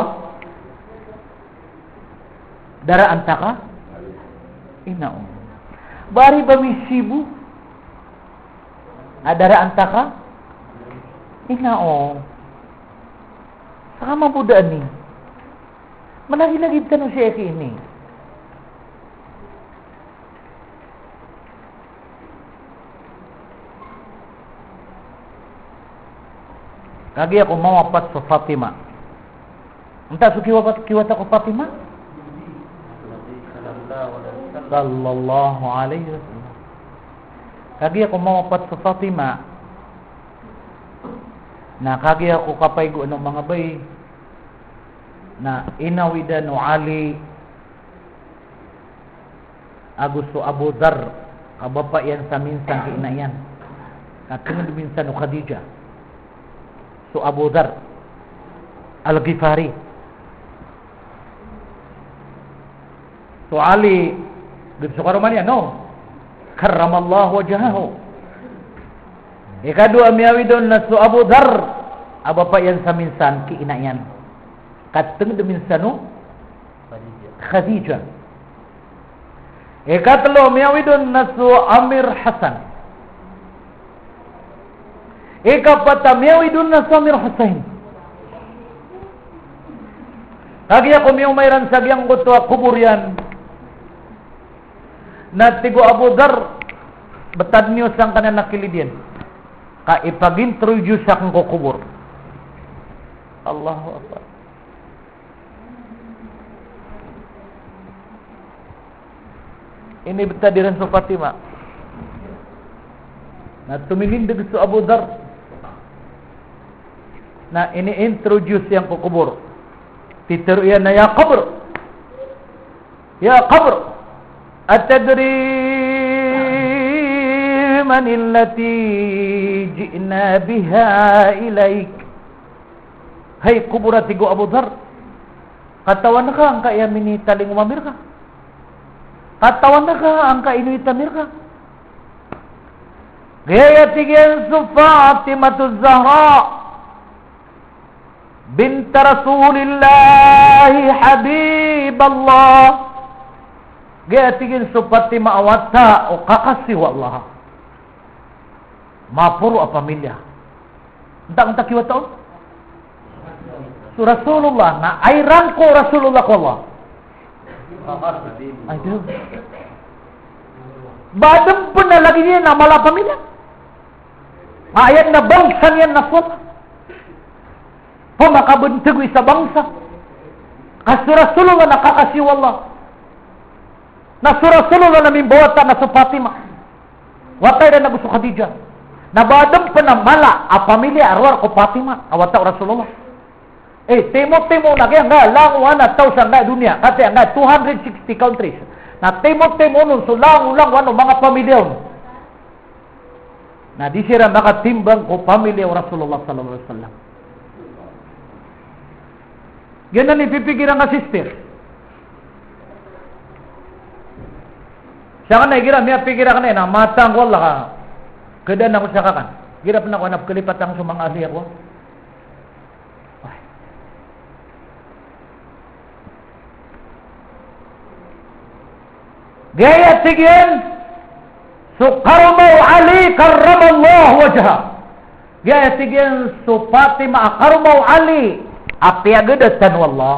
Daraan ta ka? Ina o. Ba ari ba misibo? A daraan ta ka? Ina o. Saka mabodaan i. Malagilagid tano sii ki ini. Kagiya ko mawapat so Fatima. Antaa so kiwapat, kiwata ko Fatima? Sallallahu alaihi wasallam. Kagiya ko mawapat so Fatima. Na kagiya ko kapaigo o manga bai. Na inawidan o Ali ago so Abu Dharr, ka bapa iyan sa minsan ki ina iyan. Ka tngd minsan o Khadijah. So Abu Dharr Al-Ghifari. So Ali, gd so karoma niyan, no? Karramallahu wajhahu. Ikadowa a miyawid on na so Abu Dharr, a bapa iyan sa minsan ki ina iyan. Ka tngd minsan o Khadijah. Ikatlo a miyawid on na so Amir Hassan. Ikapat a miyawid on na so Amir Hussein. Kagiya ko miyaoma iran sa giyangkoto a kobor iyan. Na tig o Abu Dharr, btad niyo sangkanan a kilid iyan. Ka ipag-introduce akn ko kobor. Allahu Akbar. Inibtad iran so Fatima. Na tominindg so Abu Dharr. Na ini-introduce iyan ko kobor. Titero iyan a, "Ya qabr. Ya qabr. Atadri man allati ji'na biha ilaik?" Hay kobor, a tig o Abu Dharr. Katawan ka angkai a minitalingoma mi rka? Katawan ka angkai a inoita mi rka? Giya tig iyan so Fatimatu Zahra bint Rasulillah Habiballah. Giya tig iyan so Fatima a wata o kakasi o Allah. Maporo a pamilya. Antaa, antaa kiwata on? So Rasulullah, na ay rangko o Rasulullah ko Allah. Ay, di. Ba adn pn a lagid iyan a mala a pamilya? Aya na bangsa niyan na so Allah. Pmakabntg o isa a bangsa. Ka so Rasulullah na kakasi o Allah. Na so Rasulullah na mimbawata na so Fatima. Wata iran ago so Khadijah. Na ba adn pn a mala a pamilya a rowar ko Fatima a wata o Rasulullah. Eh, timo-timo na giya angkaya langowan a taw sangkaya doniya. Katii angkaya two hundred sixty countries. Na timo-timo on so langolangowan o manga pamilya on. Na di siran makatimbang ko pamilya o Rasulullah sallallahu alaihi wasallam. Giyanan i pipikiran ka, sister. Sangkanan igira miyapikir akn na matang ko Allah ka. Kdaan ako sa kakan. Igira pn ako na pkhalipatan so manga ahli ako. Ay. Giya tig iyan so karoma o Ali karramallahu wajhah. Giya tig iyan so Fatima a karoma o Ali a piyagadatan o Allah.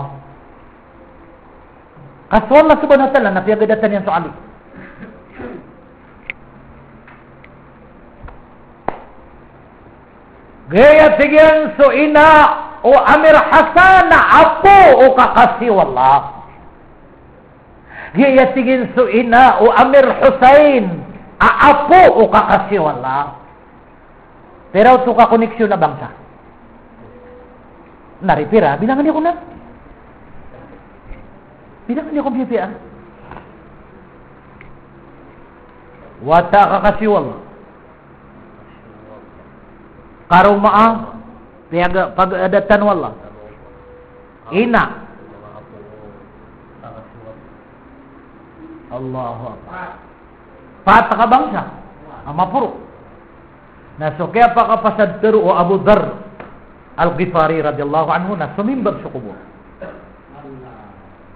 Ka so Allah subhanahu wa ta'ala na piyagadatan iyan so Ali. Giya tig iyan so ina o Amir Hassan a apo o kakasi o Allah. Giya tig iyan so ina o Amir Hussein a apo o kakasi o Allah. Pira oto ka koneksyon a bangsa? Nari pira, bilangan iyo ko na. Bilangan iyo ko piyapiya. Wata a kakasi o Allah. Karoma a piyaga-, pagadatan o Allah. Ina. Allahu Akbar. Pat a kabangsa a maporo. Na so kiyapakapasad tero o Abu Dharr Al-Ghifari radhiyallahu anhu na somimbag so kobor.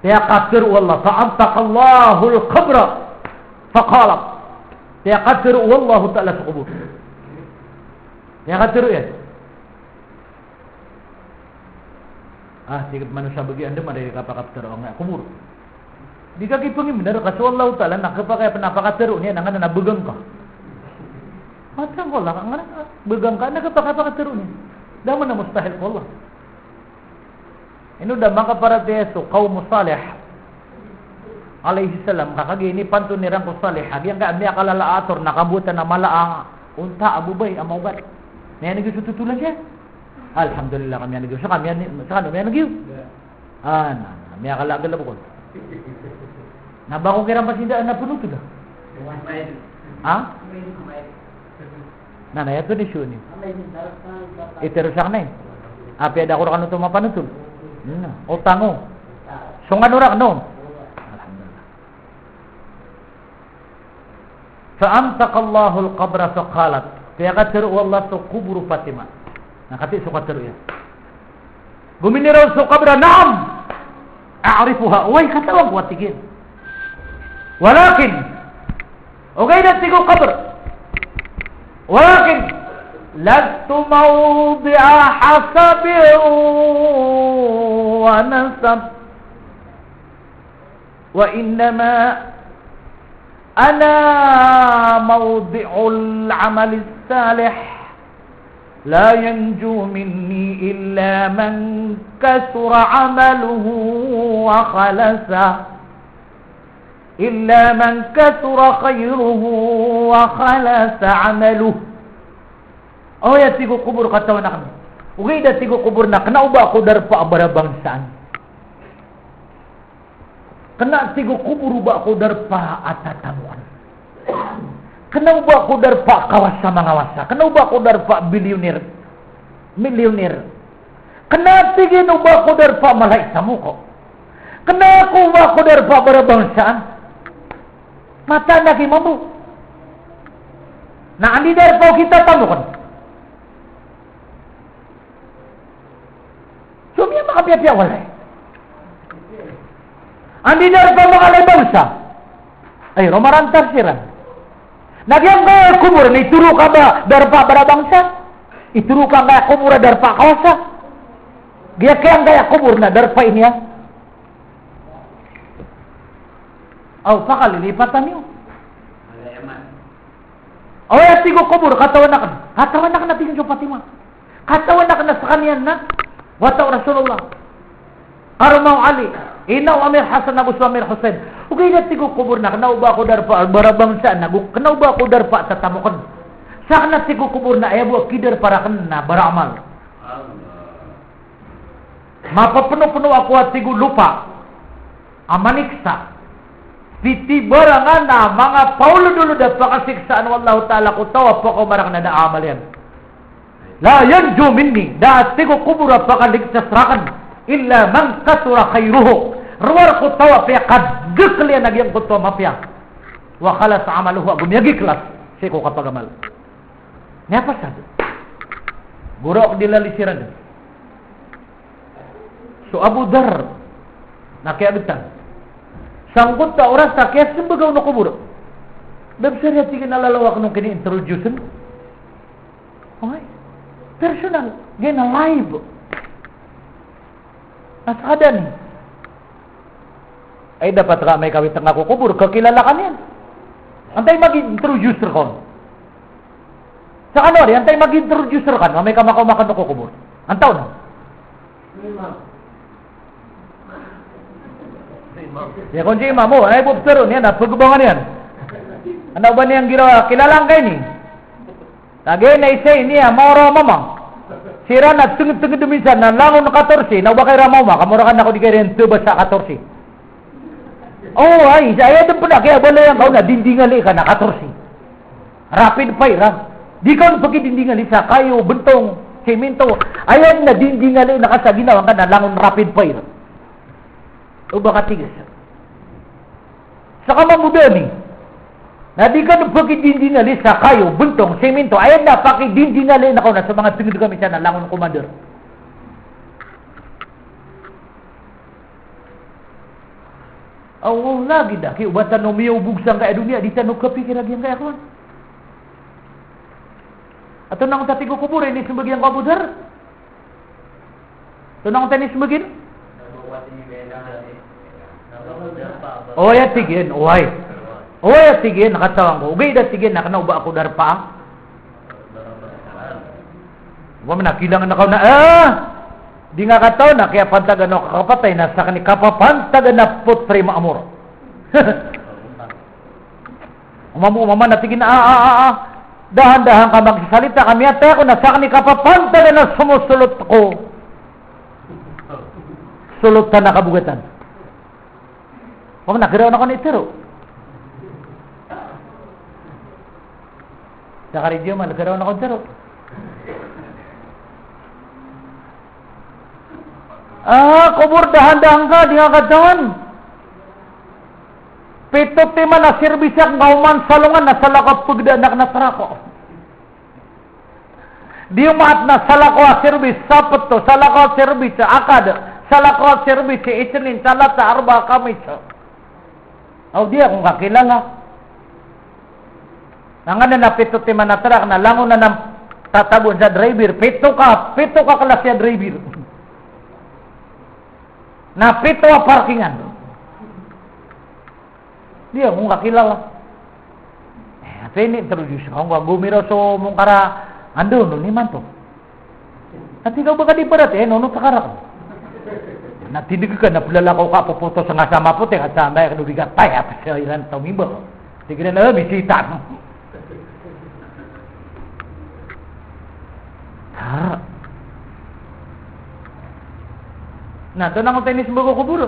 Piyakatero o Allah, "Fa antaqallahul qabra." Faqalat. Piyakatero o Allahu Ta'ala so kobor. Piyakatero iyan. Ah, tig o manosa a bagi anda madakl i kapakaptero angkaya kobor. Di ka kipangimbenar ka so Allahu Ta'ala na kapakay pn a pakatero niyan na nganan a begang ka. Matang ko Allah ka nganan a begang ka na kapakay pakatero niyan. Da man a mustahil ko Allah. Ino da makaparatiyaya so kaum o Salih alayhis salam, ka kagiya inipanto iran ko Salih a giyangkaya miyakalala a ator na kabotan a mala a onta a babay a maogat. Miyaneg iyo so totolan siya. Alhamdulillah, ka miyaneg iyo. Sa ka miyaneg, sa ka miyaneg iyo. Ah, na, na, miyakalagal a bokol. Na ba ko kiran pasindaan na pnotol a. Ha? Na, na, aya to di siyo ni. Iteros akn i. Apiya da ko rkano oto mapanotol. Na, otang o. Songan o rakn o. Alhamdulillah. Fa antaqallahul qabra faqalat. Piyakatero o Allah so kobor o Fatima. Na katii so katero iyan. Gominiraw so kabr a, "Na'am, a'rifuha." Oway, katawan ko a tig iyan. Walakin, ogaid a tig o kabr, "Walakin, lastu mawdi'a hasabin wa nasab." Wa innama ana mawdi'ul amalis salih, la yanju minni illa man kathura amaluhu wa khalasa, illa man kathura khairuhu wa khalasa amaluh. Aya tig o kobor, katawan akn, ogaid a tig o kobor na kna o ba ako darpa a barabangsaan. Kna, tig o kobor, o ba ako darpa a tatamokn. Kna o ba ako darpa a kawasa mangawasa. Kna o ba ako darpa a bilyoner, milyoner. Kna, tig iyan, o ba ako darpa a mala i tamok. Kna o ba ako darpa a barabangsaan. Mataan a ki mambo. Na anda i darpa o kitatamokn? So miyamakapiyapiya, walay. Anda i darpa a manga ala i bangsa? Ay, roo marantar siran. Na giyangkaya kobor na itoro ka ba darpa a barabangsa? Itoro ka angkaya kobor a darpa a kawasa? Giyangkaya kobor na darpa ini a, aw, pakalilipatan iyo. Aya tig o kobor, katawan akn. Katawan akn a tig iyan so Fatima. Katawan akn a skaniyan na wata o Rasulullah, karoma o Ali, ina o Amir Hasan ago so Amir Hussein. Ogaid a tig o kobor na kna o ba ako darpa a barabangsaan, ago kna o ba ako darpa a tatamokn. Sakn a tig o kobor na aya bo a kidarpa rakn na baraamal. Mapapnopno ako, a tig o, lopa a maniksa, pitibarangan a manga paolodolod a pakasiksaan o Allahu Ta'ala ko taw a pakaoma rakn a da a amal iyan. La yanju minni, da a tig o kobor a pakaligtas rakn, illa man kathura khairuhu, rowar ko taw a piyakadakl iyan a giyangkoto a mapiya. Wa khalasa amaluhu, ago miyagiklas sii ko kapagamal. Aya pasad, gora o kdilali siran. So Abu Dharr na kiyagtan. Sangkoto a oras a kiyasmbag on o kobor, da bs a riya, tig iyan, a lalawakn on kini-introduce-n. Okay? Personal. Giyanan live. Na skaniyan, ay, dapat ka amay ka witnga ko kobor, kakilala ka niyan. Antaa i mag-introduce rka on? Skano ari, antaa i mag-introduce rka on amay ka makaoma ka ko kobor? Antaa on? Aya kon si imam, o, ay, bo ptharoon iyan a pagbangan iyan. Antaa o ba niyan giraw a kilala ngka ini? Lagid na isa ini a maora a mama. Siran na tngd-tngd minsan na langon katorsi, na o ba ka iran maoma, ka maora ka na ko di ka iran tbasa katorsi. O, ay, isa, aya dn pn a kiyabaloy angka on na dindingali ka na katorsi. Rapid fire, a. Di ka on pkidindingali sa kayo, bntong, siminto. Aya dn a dindingali na ka sa ginawa ngka na langon rapid fire. O ba ka tig a sa Sa ka mambo dn i, na di ka on pkidindingali sa kayo, bntong, siminto, aya dn a pakidindingali na ka on na so manga tngd ka minsan na langon commander. Aw, lagid a ki, o ba tano miyaobog sangkaya doniya, di tano kapikir a giyangkaya kowan. Antonaa oto a tig o kobor a inismbag iyan ko Abu Dharr? Antonaa oto a inismbag iyan? Oway, a tig iyan, oway. Oway, a tig iyan, katawan ko. Ogaid a tig iyan na kna o ba ako darpa a, o ba man a kilangan ka on na, ah, di ngka katawan a kiyapantagan o kakapatay na sakn i kapapantagan a potri Maamor. Oman bo, oman a tig iyan a, a, a, a, dahan-dahan ka magsasalita, ka miyatay ako na sakn i kapapantagan a somosolot ko solotan a kabogatan. Oman a karaw na kon itharo. Sa karidiyo man, karaw na kon itharo. Ah, kobor, dahan-dahan ka, di ngka katawan. Pito timan a sirbis akn ka oman sa alongan na salakaw a pgdaan akn a trako. Di omaat na salakaw a sirbis Sabto, salakaw a sirbis Akad, salakaw a sirbis Isnin, Talata, Arba, Kamis. Aw, di ako ngka kilala. Nganin na pito timan a trak na langon anan a tatagoan sa driver. Pito ka, pito ka klasi a driver. Na pito a parkingan. Di ako kakilala. Eh, ati ini terus sa ako, gomiraw so Mongkar a anda on imanto. Ati ka ba ka di paratiyaya, eh, nono takarak. Na tindeg ka na pelala ko ka popoto sa nga sa mapoti, ka sa mbay ka do di ka taya, apa sa iran taw mimba. Tig iran, eh, bisita. Ha. Na, tonaa oto ini sembag o kobor?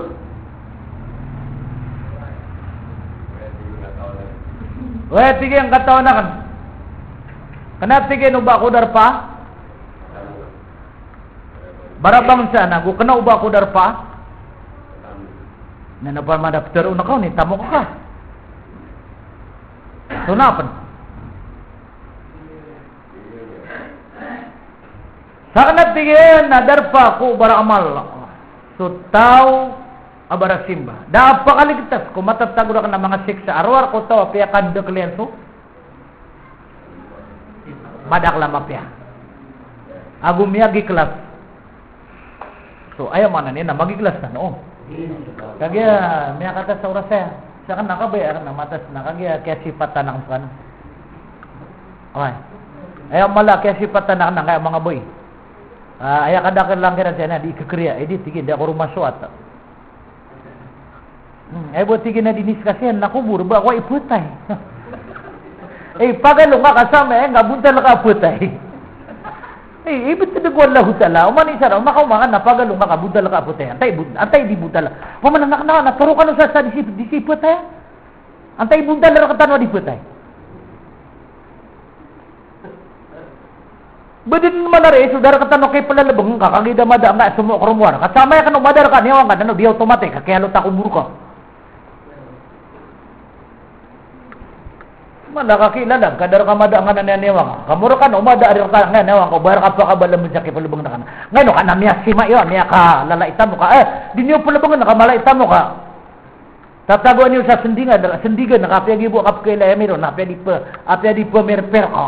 Wai, tig iyan, katawan aken. Kena, tig iyan, o ba ko darpa? Barabangsa na, go kena o ba ko darpa? Na, na, pa madaptar o na kaw ni tamok ka. Tonaa pen? Saken, tig iyan, na darpa ko baramal so taw a barasimba. Da a pakaligtas ko matatago raken a manga siksa a rowar ko taw a piyakadakel iyan so madakel a mapiya ago miyagiklas. So, aya maana niyan na magiklas tano. Kagiya miyakatas sa oras aya. Saken na kabaya aken na matas na kagiya kiyasipatan aken sa kano. Oway. Aya mala kiyasipatan aken na kaya manga bai. Ah, aya kadakel lang kiran saya na di kekeriya, eh, di tigi, di ako rumasuat. Hmm, aya bo tigi na diniskas iyan na kobor, ba ko ipatay. Eh, pagalo nga ka sa manga bontal ka patay. Eh, ibet sa dego Allahu Ta'ala, oman isa ra, o makaoma ka na pagalo nga ka bontal ka patay. Antai bon-, antai di bontal. Paman anak na, na toro kano sa, sa di si, di si patay. Antai bontal rektano a di patay. Ba den man a ri, so da rektano kipelelebeng ka, kagiya da mada nga somok rowar. Ka sa maya kano mada reka niyawa nga, na no, di automatic ka kiyalota ko kobor ka. Mala ka kilala, ka da reka mada nga na niyawa nga. Ka mo reka no, mada a reka nga niyawa nga, o ba reka pakabala mo sa kipelebeng reka na. Nga ino ka na miyasima iyo, miyakalala i tamok ka. Eh, di niyo pelebengen ka, mala i tamok ka. Tatagoan iyo sa sendingan, sendigan, ka apiya gibo ka pekailay a miro, na apiya di pe, apiya di pemerper ka.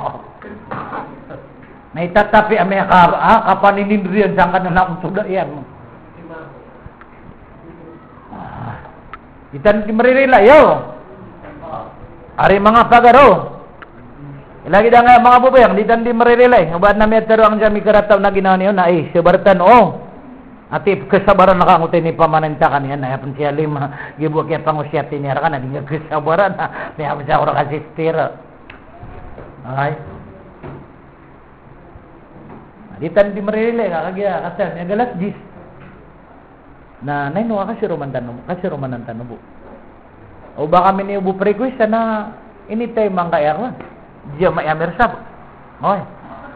Na itatapi a miyaka, ah, kapaninindriyan sangkanan a oto da iyan. Ah. Di tano di meririla, yo. Ari manga pagar, o. Lagid angkaya manga babayang, di tano di meririla, eh. O ba na miyataro angkaya mikarataw na ginawa niyo na, eh, sabar tano, o. Ati, kesabaran ka angkoto ini pamaninta ka niyan, na aya pen si Alim, gibo kiyapangosiyat ini, ara ka na di nga kesabaran, na aya pen sa ora ka sister. Ay. Di tano di meririla, ka kagiya, kasa, miyagalas jis. Na, na ino ka kasiroman tano, kasiroman tano bo. O ba kami niyo bo pre-request na ini tayo mangkaya ko. Diya ma iya mirsab. Oy.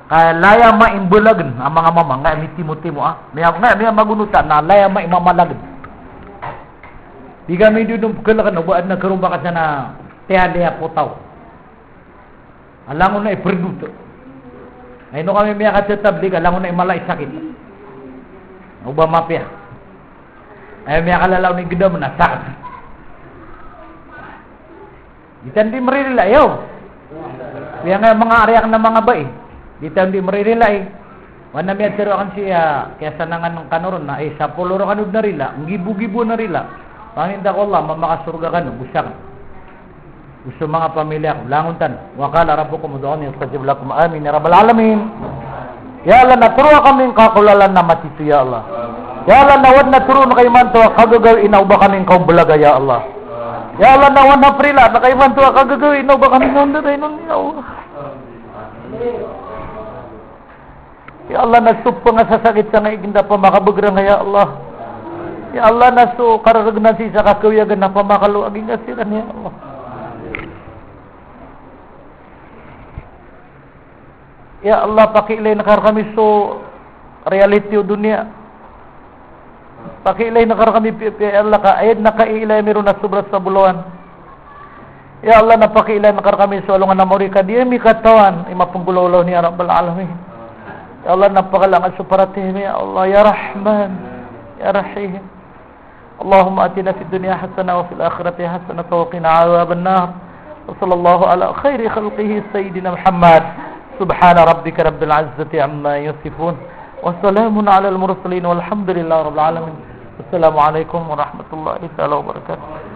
Kaya laya ma imbalagen a manga mama, nga mitimo-timo, ah. Miya, nga miyamagonotan na laya ma imamalagen. Di kami di dum pekelaken o ba adn a karomba ka sana tiyaliya potaw. A langon na iperduto. Ay, ino kami miyakatetablig, a langon na imala i sakit. O ba mapiya. Ay, miyakalalaw ni gedam na sakit. Di tano di meririla, yo. Kaya nga manga ari aken a manga bai. Di tano di meririla, eh. Wana miyatero aken siya, kiyasanangan kano ron na, eh, sapolo roo kano den a rila, nggibo-gibo a rila. Paninta ko Allah, mamakasorga kano, bo saken. Bo so manga pamilya ko, langon tano. Wa qala rabbukum ud'uni astajib lakum. Amin ya rabbal alamin. Ya Allah, na toroa kami ngka ko lalan a matito, ya Allah. Ya Allah, na o adn a toroon ka imanto a kagagawii na o ba kami ngka ombalaga, ya Allah. Ya Allah, na o adn a prilaan ka imanto a kagagawii na o ba kami ngka ondadayn on, ya Allah. Ya Allah, na so pengasasakit sangkai genda pamakabegerang, ya Allah. Ya Allah, na so kararegenan sii sa kakawiyagan na pamakaloagi ngka siran, ya Allah. Ya Allah, pakiilayn ka rekami so reality o doniya. Pakiilayn ka rekami piyapiya, ya Allah, ka aya den a kailay ami ron na sobra sa bolawan. Ya Allah, na pakiilayn ka rekami so alongan a maori ka di ami katawan i mapenggolawlaw niyan, ya Rabbal Alamin. Ya Allah, na pakalangan so paratiyaya ami, ya Allah, ya Rahman, ya Rahim. Allahumma atina fid dunya hasanah wa fil akhirati hasanah wa qina adhaban nar. Wa sallallahu ala khairi khalqihi sayyidina Muhammad. Subhana rabbika rabbil izzati amma yasifun. Wa salamun alal mursalin walhamdulillahi rabbil alamin. Wassalamu alaikum warahmatullahi taala wabarakatuh.